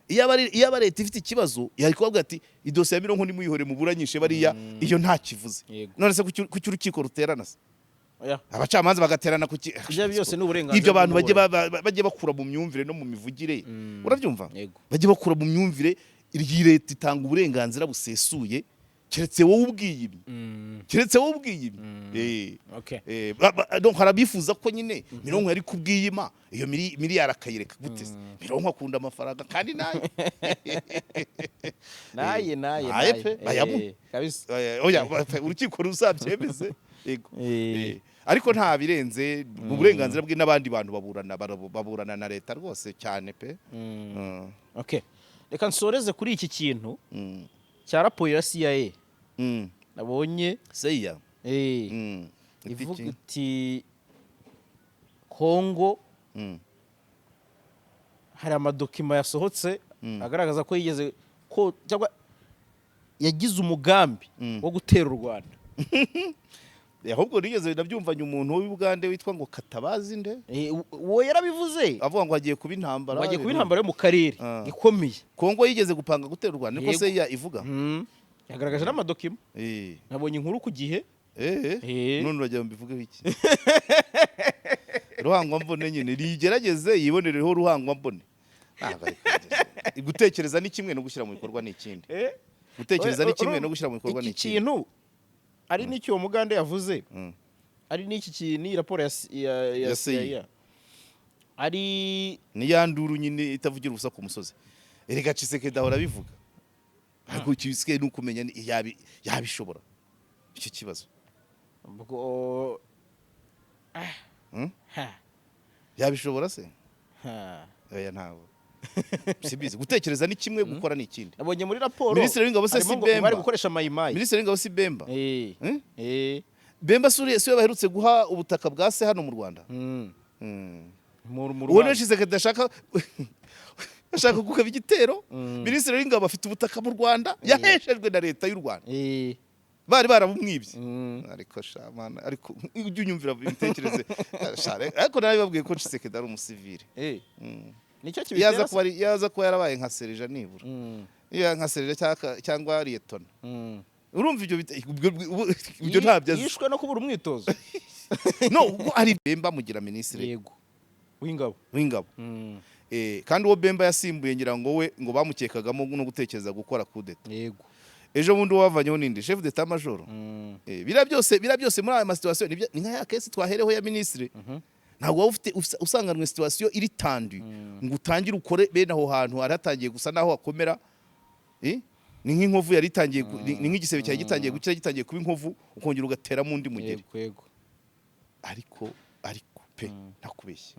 Speaker 2: Iyo aba leta ifite ikibazo yari kubabwira ati idosiye ya Mironko nimuyihore, muburanyishe bariya, iyo nta kivuze. None se kuki urukiko ruterana se?
Speaker 1: Oya.
Speaker 2: Abacamanza bagaterana kuki?
Speaker 1: Ibyo byose ni uburenganzira
Speaker 2: Ibyo abantu bajye
Speaker 1: bw'umuburanyi.
Speaker 2: bajye bakura mu myumvire no mu mivugire, urabyumva?
Speaker 1: Yego.
Speaker 2: Bajye bakura mu myumvire. Iyi leta itanga uburenganzira busesuye, keretse wowe ubwiye ibi, keretse wowe ubwiye ibi.
Speaker 1: Okay.
Speaker 2: Donc hari abifuza ko nyine Mironko yari kubwiyima iyo miliyari akayireka. Gute se? Mironko akunda amafaranga kandi nayo
Speaker 1: Naye naye.
Speaker 2: Naye
Speaker 1: Naye
Speaker 2: pe, bayamuhe.
Speaker 1: Kabisa.
Speaker 2: Oya, urukiko ruzabyemeze, yego. Ariko nta birenze mu burenganzira bwe. N'abandi bantu baburana, baburana na leta rwose cyane pe.
Speaker 1: Okay, reka nsoreze kuri iki kintu cya raporo ya CIA nabonye.
Speaker 2: Seya. Iti
Speaker 1: Ivuga
Speaker 2: iki?
Speaker 1: iti Kongo hari amadocuments yasohotse agaragaza ko yigeze ko cyangwa yagize umugambi wo gutera u Rwanda.
Speaker 2: Ahubwo nigeze ndabyumvanye umuntu w'i Bugande witwa ngo Katabazi nde.
Speaker 1: Uwo yarabivuze.
Speaker 2: Avuga ngo hagiye kuba intambara.
Speaker 1: Bagiye kuba intambara yo mu karere ikomeye.
Speaker 2: Kongo yigeze gupanga gutera u Rwanda, niko
Speaker 1: Yego.
Speaker 2: seya ivuga.
Speaker 1: Yagaragaje n'amadocuments. Nabonye inkuru ku gihe.
Speaker 2: None uragira ngo mbivugeho iki? Ruhangwambone nyine rigerageze yibonereho ruhangwambone. Ntabwo ari kugerageza. Gutekereza ni kimwe no gushyira mu bikorwa ni ikindi. Gutekereza ni kimwe no gushyira mu bikorwa ni
Speaker 1: Iki
Speaker 2: ikindi.
Speaker 1: kintu ari n'icyo uwo mugande yavuze, ari n'iki kintu, iyi raporo ya
Speaker 2: Ya CIA.
Speaker 1: CIA ari
Speaker 2: Ni ya nduru nyine itavugira ubusa ku musozi. Erega Tshisekedi ahora abivuga, ariko Tshisekedi ni ukumenya yabishobora icyo kibazo.
Speaker 1: Ubwo ha.
Speaker 2: Yabishobora se?
Speaker 1: Ha.
Speaker 2: Oya, ntabwo simbizi. Gutekereza ni kimwe, gukora ni ikindi.
Speaker 1: Nabonye muri raporo
Speaker 2: Minisitiri w'Ingabo se
Speaker 1: harimo
Speaker 2: si
Speaker 1: ngo
Speaker 2: Bemba?
Speaker 1: bari gukoresha Mayimayi.
Speaker 2: Minisitiri w'Ingabo si Bemba? Bemba si we baherutse guha ubutaka bwa se hano mu Rwanda?
Speaker 1: Mu
Speaker 2: Uwo niwe
Speaker 1: Rwanda.
Speaker 2: Tshisekedi ashaka kugaba igitero. Minisitiri w'Ingabo afite ubutaka mu Rwanda yaheshejwe na leta y'u Rwanda, bari barabumwibye. Ariko shamana, ariko ujye unyumvira imitekerereze. Ariko nawe babwiye ko Tshisekedi ari umusivile.
Speaker 1: Nicyo
Speaker 2: Yaza
Speaker 1: kibitera se?
Speaker 2: kuba yaza kuba yarabaye nka serija nibura, iyo nka serija cyangwa liyetona. Urumva ibyo ibyo ntabyo azi.
Speaker 1: Yishwe no kubura umwitozo.
Speaker 2: No, ubwo ari Bemba mugira minisitiri
Speaker 1: Yego, w'ingabo.
Speaker 2: W'ingabo. Kandi uwo Bemba yasimbuye, ngira ngo we ngo bamukekagamo no gutekereza gukora kudeta. Ejo bundi uwo bavanyeho ninde? Chef d'état major. Biriya byose muri aya masituations ni nka ya case twahereho ya minisitiri. Ntabwo waba ufite usanganwe situation iri tendue ngo utangire ukore bene aho hantu hari hatangiye gusa naho hakomera. Ni nk'inkovu yari itangiye ni nk'igisebe cyari gitangiye gukira, gitangiye kuba inkovu, ukongera ugateramo undi mugeri.
Speaker 1: Yego yego.
Speaker 2: Ariko pe, ntakubeshye,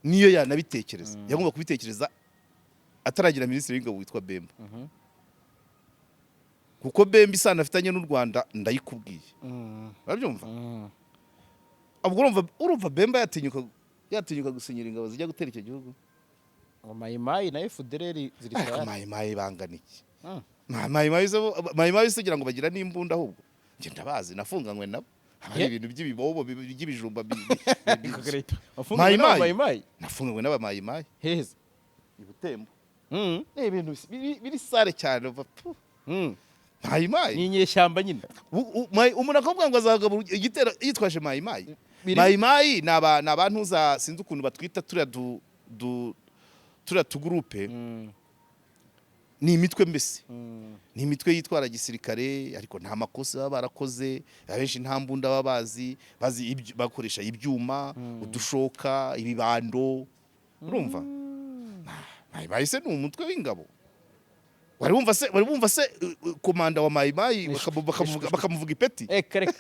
Speaker 2: niyo yanabitekereza, yagomba kubitekereza ataragira minisitiri w'ingabo witwa Bemba, kuko Bemba isano afitanye n'u Rwanda ndayikubwiye. Urabyumva? Ubwo urumva Bemba yatinyuka gusinyira ingabo zijya gutera icyo gihugu?
Speaker 1: Ngo Mayimayi na FDLR ziri
Speaker 2: Ariko
Speaker 1: tayari.
Speaker 2: Mayimayi bangana iki? Mayimayi se ugira ngo bagira n'imbunda? Ahubwo njye ndabazi, nafunganywe nabo. Haba hari ibintu by'ibibobo by'ibijumba
Speaker 1: Wafunguwe
Speaker 2: Mayimayi.
Speaker 1: n'abamayimayi?
Speaker 2: Nafunganywe n'abamayimayi
Speaker 1: Heza?
Speaker 2: I Butembo. Ni ibintu biri sale cyane, uva pu. Mayimayi.
Speaker 1: Ni inyeshyamba nyine.
Speaker 2: Umuntu akavuga ngo azagaba igitero yitwaje mayimayi. Mayimayi ni abantu za, sinzi ukuntu batwita, turiya du du turiya tugurupe. Ni imitwe mbese, ni imitwe yitwara gisirikare, ariko nta makosa baba barakoze. Abenshi nta mbunda baba bazi, bazi bakoresha ibyuma, udushoka, ibibando. Urumva mayimayi se ni umutwe w'ingabo? Wari wumva se komanda wa mayimayi bakamuvuga ipeti?
Speaker 1: Reka reka.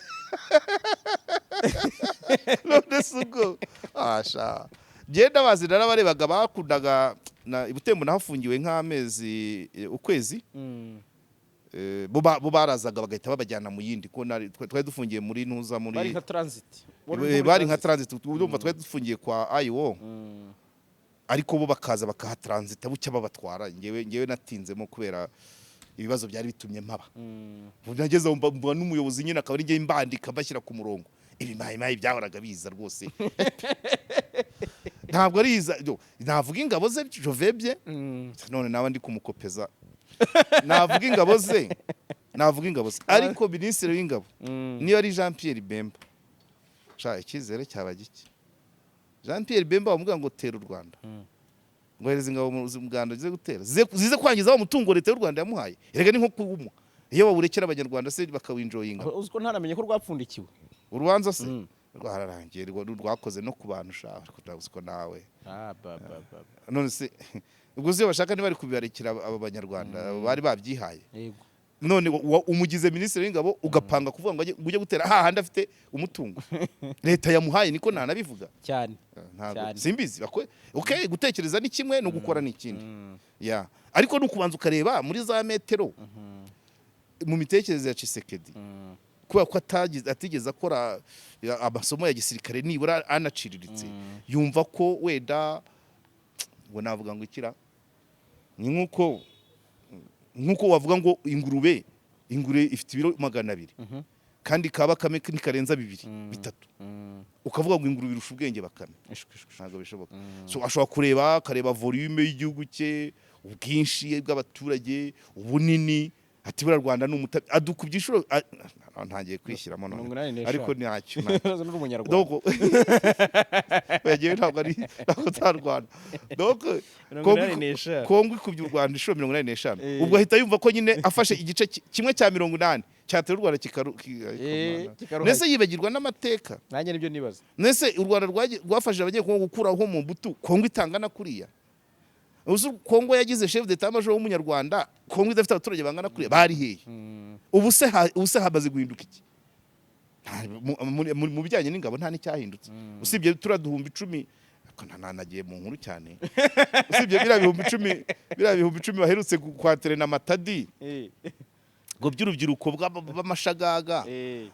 Speaker 2: None se ubwo asha genda bazi, narabarebaga, bakundaga na i Butembo nahafungiwe nk'amezi, ukwezi. Bo barazaga bagahita babajyana mu yindi, ko twari dufungiye muri ntuza muri
Speaker 1: Bari nka transit.
Speaker 2: Bari nka transit. Urumva twari dufungiye kwa IO, ariko bo bakaza bakahatransita, bucya babatwara. Ngewe natinzemo kubera ibibazo byari bitumye mpaba. Nageze aho mba n'umuyobozi nyine, akaba ari njye mbandika, bashyira ku murongo. Ibi mayimayi byahoraga biza rwose, ntabwo ari iza navuga ingabo ze jovebye. None nawe ndi kumukopeza, navuga ingabo ze, navuga ingabo ze, ariko minisitiri w'ingabo niyo ari Jean Pierre Bemba, sha icyizere cyaba gike. Jean Pierre Bemba bamubwira ngo tera u Rwanda, ngo hereza ingabo mu Rwanda zize gutera, zize kwangiza wa mutungo leta y'u Rwanda yamuhaye. Erega ni nko kuwumuha. Iyo bawurekera Abanyarwanda se bakawinjoyinga?
Speaker 1: Uzi ko ntaramenye ko rwapfundikiwe?
Speaker 2: Urubanza se rwararangiye, rwakoze no ku bantu sha. Ariko ndabuze ko nawe
Speaker 1: Ah, ba ba ba ba.
Speaker 2: None se ubwo se bashaka ntibari kubibarekera aba Banyarwanda bari babyihaye?
Speaker 1: Yego.
Speaker 2: None umugize minisitiri w'ingabo, ugapanga kuvuga ngo ujye gutera hahandi afite umutungo leta yamuhaye, niko nanabivuga.
Speaker 1: Cyane.
Speaker 2: Ntabwo
Speaker 1: Cyane.
Speaker 2: simbizi. Okay, gutekereza ni kimwe no gukora ni ikindi ya, ariko ni ukubanza ukareba muri za metero mu mitekerereze ya Tshisekedi, kubera ko atigeze akora amasomo ya gisirikare nibura anaciriritse, yumva ko wenda ngo navuga ngo ikira ni nk'uko wavuga ngo ingurube ifite ibiro 200 kandi kaba bakame ntikarenza bibiri, bitatu, ukavuga ngo ingurube irusha ubwenge bakame.
Speaker 1: Ishwi, ishwi.
Speaker 2: Ntabwo bishoboka. So ashobora kureba, akareba volume y'igihugu cye, ubwinshi bw'abaturage, ubunini, ati buriya Rwanda ni umuta adukubye inshuro ntangiye kwishyiramo none.
Speaker 1: 85.
Speaker 2: Ariko ntacyo.
Speaker 1: N'uri Umunyarwanda.
Speaker 2: Donc yagiye, ntabwo ari, ntabwo nzarwana. Donc
Speaker 1: 85.
Speaker 2: Kongo ikubye u Rwanda inshuro 85. Ubwo ahita yumva ko nyine afashe igice kimwe cya 80 cyatera u Rwanda ariko Mana.
Speaker 1: Kikaruhanya.
Speaker 2: Mbese yibagirwa n'amateka.
Speaker 1: Nanjye nibyo nibaza.
Speaker 2: Nese u Rwanda rwafashije Abanyekongo gukuraho Mobutu, Kongo itangana kuriya? Uzi Kongo yagize chef d'état major w'Umunyarwanda, Kongo idafite abaturage bangana kuriya, bari hehe? Ubu se hamaze guhinduka iki? Mu bijyanye n'ingabo nta n'icyahindutse usibye turiya duhumbi 10. Ariko nagiye mu nkuru cyane. Usibye biriya 10,000 baherutse kwaterena Matadi ngo by'urubyiruko b'amashagaga.
Speaker 1: Aya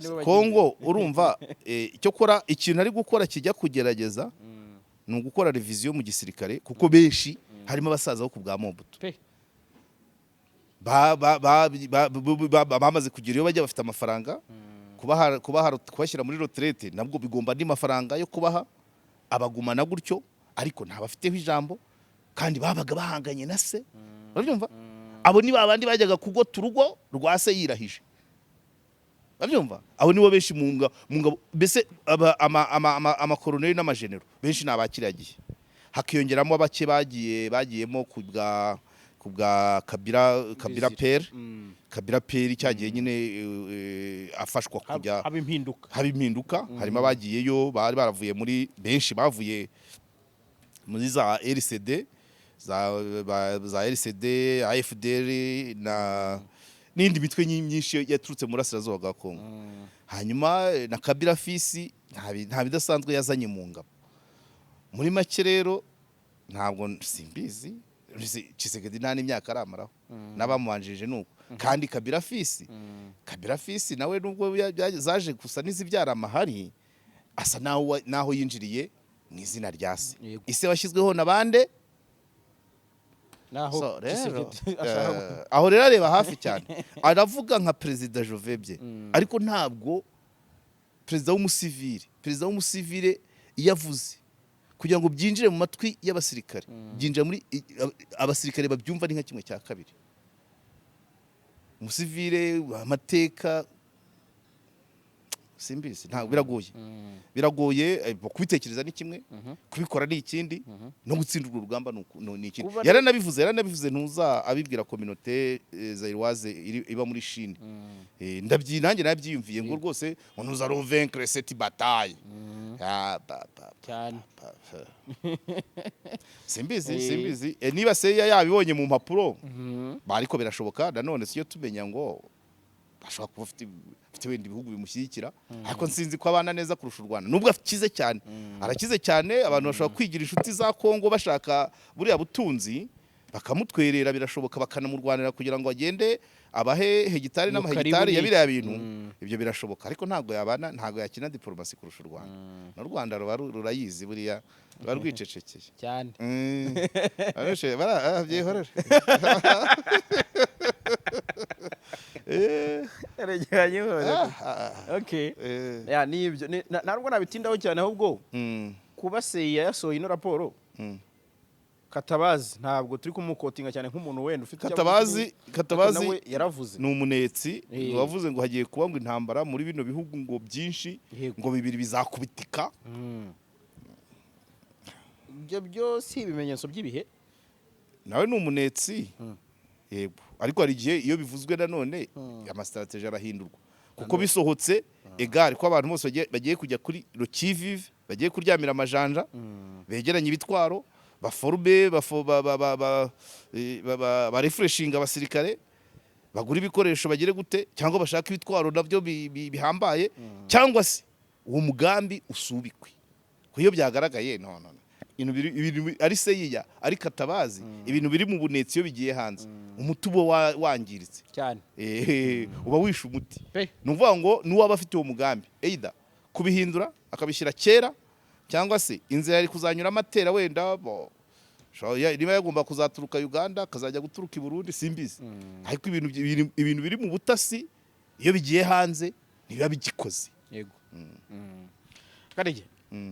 Speaker 1: nibo bagiye.
Speaker 2: Kongo urumva, icyo kora, ikintu ari gukora kijya kugerageza ni ugukora révision mu gisirikare, kuko benshi harimo abasaza bo ku bwa Mobutu
Speaker 1: Pe.
Speaker 2: bamaze kugira iyo bajya, bafite amafaranga. Kubaha kubashyira muri retraite nabwo bigomba andi mafaranga yo kubaha, abagumana gutyo, ariko ntabafiteho ijambo kandi babaga bahanganye na se. Urabyumva, abo ni babandi bajyaga kugota urugo rwa se yirahije. Urabyumva, abo nibo benshi mu ngabo mbese amakoroneri n'amajenero benshi ni abakiriya gihe, hakiyongeramo bake bagiyemo ku bwa ku bwa Kabila
Speaker 1: Desire.
Speaker 2: Pere Kabila père cyagiye nyine afashwa kujya
Speaker 1: Haba impinduka.
Speaker 2: Haba impinduka. Harimo abagiyeyo bari baravuye muri, benshi bavuye muri za RCD, za RCD, AFDL na n'indi mitwe myinshi yaturutse mu burasirazuba bwa Kongo. Hanyuma na Kabila fils nta bidasanzwe yazanye mu ngabo. Muri make rero ntabwo simbizi. Tshisekedi nta n'imyaka aramaraho, n'abamubanjirije nuko. Kandi Kabila fils nawe nubwo zaje gusa n'izibyara amahari, asa naho yinjiriye mu izina rya se. Ise washyizweho na bande?
Speaker 1: Naho
Speaker 2: So, rero,
Speaker 1: Tshisekedi ashaka
Speaker 2: aho rero areba hafi cyane, aravuga nka perezida Jovebye, ariko ntabwo perezida w'umusivile iyo avuze, kugira ngo byinjire mu matwi y'abasirikare, byinjira muri abasirikare babyumva ni nka kimwe cya kabiri. Umusivile amateka simbizi, ntabwo biragoye, biragoye kubitekereza ni kimwe, kubikora ni ikindi, no gutsinda urwo rugamba ni ikindi. Yaranabivuze ntuza abibwira communauté zaïroise iba muri Chine. Ndabyi nanjye nabyiyumviye ngo rwose ngo nous allons vaincre cette bataille. Ah, ba, ba,
Speaker 1: cyane.
Speaker 2: Ba, ba. Simbizi, simbizi. Niba se yabibonye mu mpapuro ba, ariko birashoboka nanone siyo tumenya ngo ashobora kuba afite wenda ibihugu bimushyigikira, ariko nsinzi ko abana neza kurusha u Rwanda nubwo akize cyane, arakize cyane. Abantu bashobora kwigira inshuti za Kongo bashaka buriya butunzi, bakamutwerera, birashoboka, bakanamurwanira kugira ngo agende abahe hegitari
Speaker 1: Ngo
Speaker 2: n'amahegitari
Speaker 1: karibu
Speaker 2: ya
Speaker 1: ni-
Speaker 2: biriya bintu. Ibyo birashoboka, ariko ntabwo yabana, ntabwo yakina diporomasi kurusha u Rwanda. N'u Rwanda ruba rurayizi, buriya ruba rwicecekeye.
Speaker 1: Cyane.
Speaker 2: Arushe, byihorere.
Speaker 1: Okay. Ya, nibyo. Ntabwo nabitindaho cyane, ahubwo kuba seya yasohoye ino raporo, Katabazi ntabwo turi kumukotinga cyane nk'umuntu wenda ufite icyo
Speaker 2: Katabazi
Speaker 1: avuga,
Speaker 2: Katabazi
Speaker 1: nawe yaravuze.
Speaker 2: Ni umunetsi wavuze ngo hagiye kuba ngo intambara muri bino bihugu ngo byinshi, ngo bibiri bizakubitika.
Speaker 1: Ibyo byo si ibimenyetso by'ibihe?
Speaker 2: Nawe ni umunetsi, yego, ariko hari igihe iyo bivuzwe nanone ama stratégie arahindurwa, kuko bisohotse egare ko abantu bose bagiye kujya kuri rokivive, bagiye kuryamira amajanja, begeranye ibitwaro, baforube bafo- ba- ba- ba- ba- eh, ba- ba- barefureshinga abasirikare, bagura ibikoresho, bagere gute, cyangwa bashaka ibitwaro nabyo bihambaye, cyangwa se uwo mugambi usubikwe. Kuko iyo byagaragaye, no, no, no. Ibintu ari seyiya, ari Katabazi, ibintu biri mu bunetsi iyo bigiye hanze, umuti uba wangiritse.
Speaker 1: Cyane.
Speaker 2: Uba wishe umuti.
Speaker 1: Pe.
Speaker 2: Ni ukuvuga ngo n'uwaba afite uwo mugambi, either kubihindura akabishyira kera, cyangwa se inzira yari kuzanyuramo atera wenda niba yagomba kuzaturuka Uganda akazajya guturuka i Burundi, simbizi. Ariko ibintu biri mu butasi iyo bigiye hanze ntibiba bigikoze.
Speaker 1: Yego. Karege,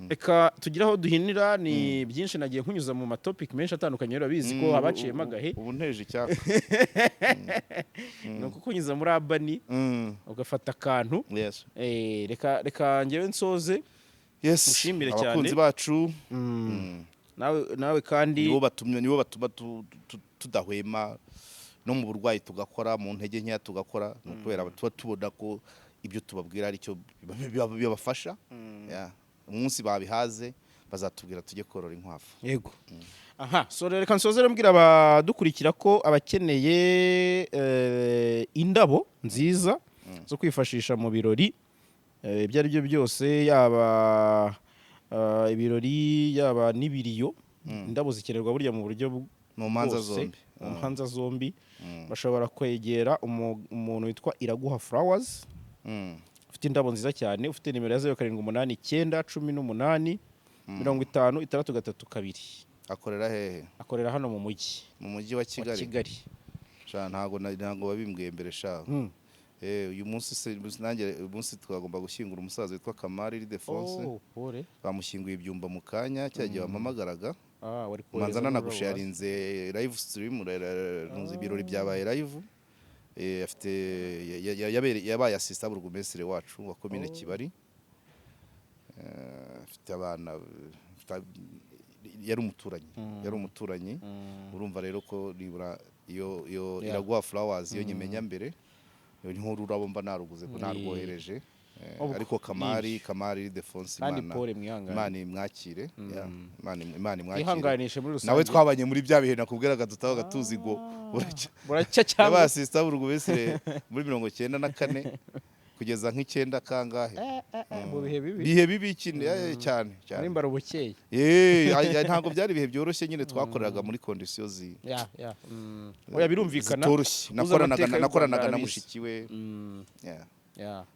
Speaker 1: reka tugire aho duhinira. Ni byinshi nagiye nkunyuza mu ma topic menshi atandukanye, urabizi ko habaciyemo agahe.
Speaker 2: Ubu nteje icyaka.
Speaker 1: Ni ukukunyuza muri abani ugafata akantu. Reka njyewe nsoze. Mushimire cyane.
Speaker 2: Abakunzi bacu.
Speaker 1: Nawe kandi.
Speaker 2: Nibo batuma tudahwema no mu burwayi tugakora, mu ntege nkeya tugakora. Ni ukubera tuba tubona ko ibyo tubabwira aricyo bibafasha. Yeah. Umunsi babihaze bazatubwira tujye korora inkwavu.
Speaker 1: Yego. Aha, so reka nsoze rero mbwira abadukurikira ko abakeneye indabo nziza zo kwifashisha mu birori ibyo ari byo byose, yaba ibirori, yaba n'ibiriyo, indabo zikenerwa burya mu buryo
Speaker 2: mu manza
Speaker 1: bwose,
Speaker 2: zombi.
Speaker 1: Mu manza zombi bashobora kwegera umuntu witwa Iraguha Flowers, ufite indabo nziza cyane, ufite nimero ya 0789 18 50 632.
Speaker 2: Akorera hehe?
Speaker 1: Akorera hano mu mujyi.
Speaker 2: Mu mujyi wa
Speaker 1: Wa
Speaker 2: Kigali?
Speaker 1: Kigali.
Speaker 2: Sha, ntabwo wabimbwiye mbere sha. Uyu munsi se nanjye uyu munsi twagomba gushyingura umusaza witwa Kamari Ildefonse.
Speaker 1: Oh, pole.
Speaker 2: Bamushyinguye ibyumba mu kanya cya gihe wampamagaraga.
Speaker 1: Ah, wari
Speaker 2: Manza
Speaker 1: kohereza
Speaker 2: nanagusharinze live stream, ntuzi ibirori byabaye live. Afite yabaye assistant burugumestre wacu wa komine Kibari. Afite abana, yari umuturanyi. Urumva rero ko nibura Iyo Iraguha Flowers, iyo nyimenya mbere, iyo niho ururabo mba naruguze ko narwohereje.
Speaker 1: Ubwo,
Speaker 2: Ariko Kamari,
Speaker 1: nibyo.
Speaker 2: Kamari Defonse,
Speaker 1: Kandi
Speaker 2: Imana
Speaker 1: pole, mwihangane.
Speaker 2: Imana imwakire. Yeah, Imana imwakire.
Speaker 1: Twihanganishe muri rusange.
Speaker 2: Nawe twabanye muri bya bihe nakubwiraga, tutabaga tuzi ngo buracya.
Speaker 1: Buracya cyangwa
Speaker 2: Yabaye assistant burugumesitiri muri 94 kugeza nk'icyenda kangahe.
Speaker 1: Mu bihe bibi.
Speaker 2: Bihe bibi cyane cyane.
Speaker 1: Muri Mbarubukeye.
Speaker 2: Ntabwo byari ibihe byoroshye nyine, twakoreraga muri conditions
Speaker 1: Ya. Oya, birumvikana.
Speaker 2: zitoroshye.
Speaker 1: Uzi
Speaker 2: Nakoranaga
Speaker 1: amateka y'u Rwanda
Speaker 2: nakoranaga na
Speaker 1: arabizi.
Speaker 2: mushiki we. Yeah.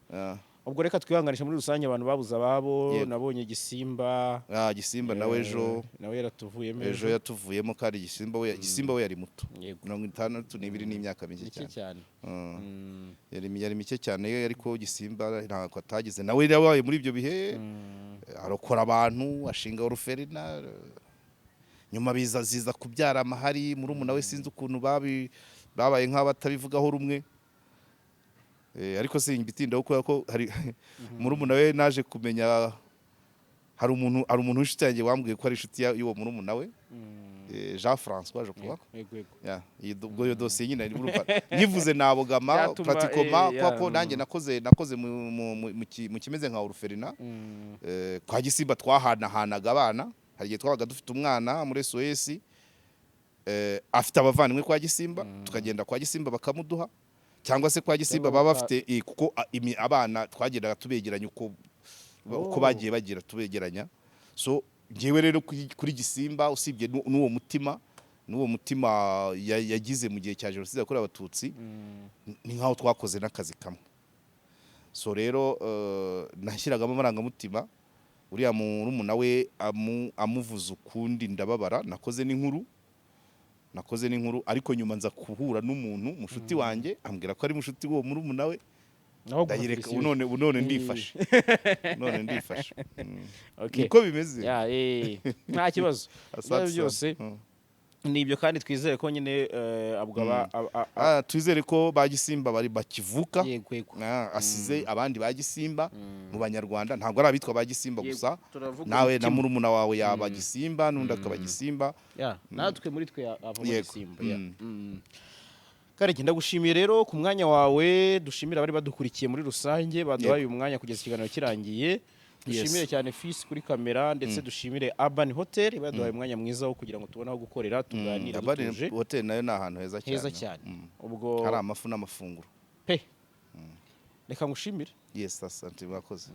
Speaker 1: Yeah. Ubwo reka twihanganishe muri rusange abantu babuze ababo. Nabonye Gisimba.
Speaker 2: Ah, Gisimba nawe ejo.
Speaker 1: Nawe yaratuvuyemo.
Speaker 2: Ejo yatuvuyemo, kandi Gisimba we yari muto. 62 n'imyaka mike
Speaker 1: Mike
Speaker 2: cyane.
Speaker 1: cyane.
Speaker 2: Yari mike cyane, ariko Gisimba ntabwo atagize, nawe yabaye muri ibyo bihe, arokora abantu, ashinga orphelinat, nyuma biza ziza kubyara amahari. Murumuna we, sinzi ukuntu babaye nk'abatabivugaho rumwe. Ariko simbitindaho kubera ko hari murumuna we naje kumenya, hari umuntu w'inshuti yanjye wambwiye ko ari inshuti y'uwo murumuna we, Jean François, je crois.
Speaker 1: Yego yego
Speaker 2: Ya, ubwo iyo dosiye nyine urumva nyivuze nabogama.
Speaker 1: Byatuma,
Speaker 2: Pratiquement
Speaker 1: ya,
Speaker 2: kwa ko nanjye nakoze mu kimeze nka orphelinat kwa Gisimba. Twahanahanaga abana. Hari igihe twabaga dufite umwana muri SOS, afite abavandimwe kwa Gisimba, tukagenda kwa Gisimba bakamuduha, cyangwa se kwa Gisimba
Speaker 1: Cyangwa
Speaker 2: baba bafite, kuko abana twagendaga tubegeranya uko bagiye bagira, tubegeranya. So ngewe rero kuri Gisimba, usibye n'uwo mutima yagize mu gihe cya Jenoside yakorewe Abatutsi, ni nk'aho twakoze n'akazi kamwe. So rero nashyiragamo amarangamutima. Uriya murumuna we amuvuza ukundi ndababara. Nakoze n'inkuru, ariko nyuma nza guhura n'umuntu mushuti wanjye, ambwira ko ari mushuti w'uwo murumuna we.
Speaker 1: Naho
Speaker 2: Ndayireka.
Speaker 1: guha.
Speaker 2: Ubu none ndifashe, none ndifashe.
Speaker 1: Okay.
Speaker 2: Niko bimeze.
Speaker 1: Ya, nta kibazo.
Speaker 2: Asante
Speaker 1: Ibyo byose
Speaker 2: sana.
Speaker 1: Ni ibyo, kandi twizere ko nyine abwo aba
Speaker 2: Ah, twizere ko ba Gisimba bari bakivuka.
Speaker 1: Yego.
Speaker 2: Ah, asize abandi ba Gisimba mu Banyarwanda. Ntabwo ari abitwa ba Gisimba
Speaker 1: Yego,
Speaker 2: gusa.
Speaker 1: turavuga
Speaker 2: Nawe na
Speaker 1: umutima.
Speaker 2: murumuna wawe yaba Gisimba, n'undi akaba Gisimba.
Speaker 1: Ya, natwe muri twe havamo Gisimba, ya. Karege, ndagushimiye rero ku mwanya wawe. Dushimire abari badukurikiye muri rusange, baduhaye uyu mwanya kugeza ikiganiro kirangiye. Dushimire cyane Fisi kuri kamera, ndetse dushimire Urban Hotel baduhaye umwanya mwiza wo kugira ngo tubone aho gukorera, tuganire
Speaker 2: Urban
Speaker 1: dutuje.
Speaker 2: Hotel nayo ni ahantu heza cyane.
Speaker 1: Heza cyane. Ubwo
Speaker 2: Hari amafu n'amafunguro.
Speaker 1: Pe, reka ngushimire.
Speaker 2: Yes, asante, mwakoze.